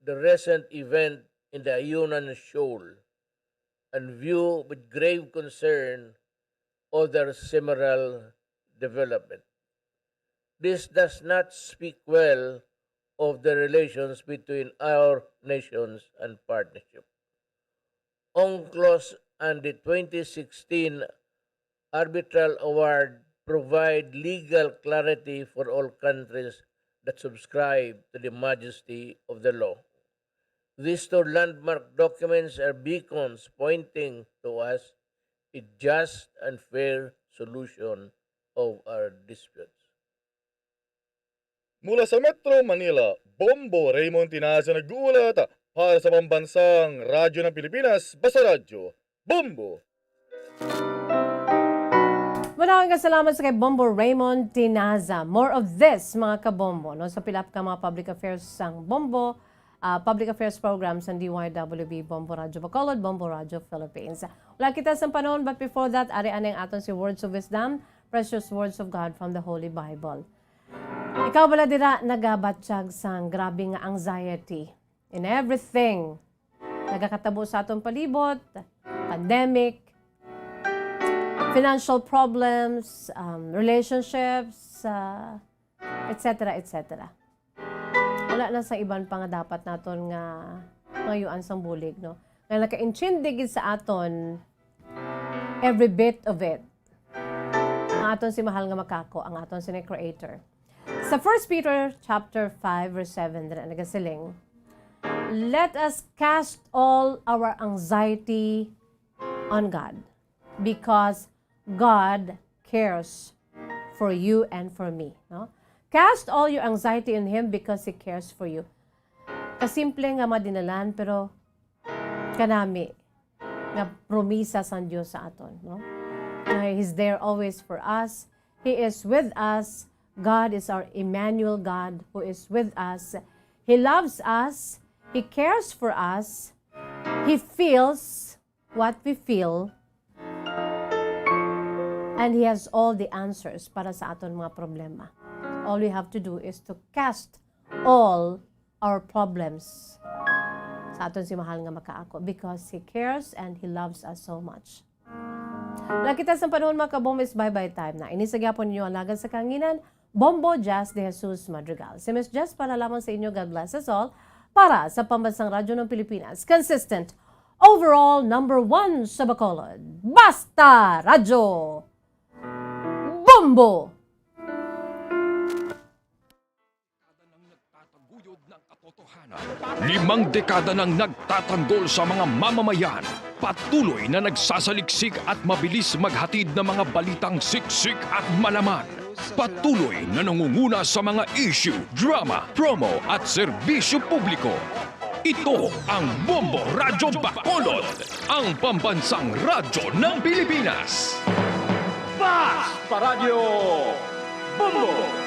the recent event in the Ayungin Shoal and view with grave concern other similar development. This does not speak well of the relations between our nations and partnership. UNCLOS and the twenty sixteen arbitral award provide legal clarity for all countries that subscribe to the majesty of the law. These two landmark documents are beacons pointing to us a just and fair solution of our disputes. Mula sa Metro Manila, Bombo Raymond Tinaza nag-uulat para sa Pambansang Radyo ng Pilipinas, Basta Radyo, Bombo! Maraming salamat sa kay Bombo Raymond Tinaza. More of this, mga kabombo, no? Sa pila ka mga public affairs sang Bombo, ah, public affairs programs sang D Y W B, Bombo Radyo Bacolod, Bombo Radyo Philippines. Wala kita sang panahon, but before that, ari anay ang aton si Words of Wisdom, precious words of God from the Holy Bible. Ikaw bala dira nagabatyag sang grabe nga anxiety in everything nagakatabo sa aton palibot, pandemic, financial problems, um, relationships, uh, et cetera, et cetera. Wala na sa iban pa nga dapat naton nga ngayuan sang bulig, no? Nga nakaintindi gid sa aton every bit of it. Ang aton si mahal nga makako, ang aton si Creator. Sa First Peter chapter five verse seven, dira nagasiling, "Let us cast all our anxiety on God, because God cares for you and for me." No? "Cast all your anxiety on Him because He cares for you." Kasimple nga madinalan, pero kanami nga promisa sang Dios sa aton, no? Nga He's there always for us. He is with us. God is our Emmanuel, God who is with us. He loves us. He cares for us. He feels what we feel. And He has all the answers para sa aton mga problema. All we have to do is to cast all our problems sa aton si mahal nga makaako, because He cares and He loves us so much. Wala kita sang panahon, mga kabombo, is bye-bye time na. Ini sa gyapon ninyo alagad sa kahanginan, Bombo Jazz de Jesus Madrigal. Si Miss Jazz para lamang sa inyo. God bless us all. Para sa Pambansang Radyo ng Pilipinas, consistent, overall number one sa Bacolod. Basta Radyo! Bombo! Dekada nang nagtataguyod ng katotohanan. Limang dekada nang nagtatanggol sa mga mamamayan. Patuloy na nagsasaliksik at mabilis maghatid ng mga balitang siksik at malaman. Patuloy na nangunguna sa mga issue, drama, promo at serbisyo publiko. Ito ang Bombo Radyo Bacolod, ang pambansang radyo ng Pilipinas. Basta Radyo Bombo!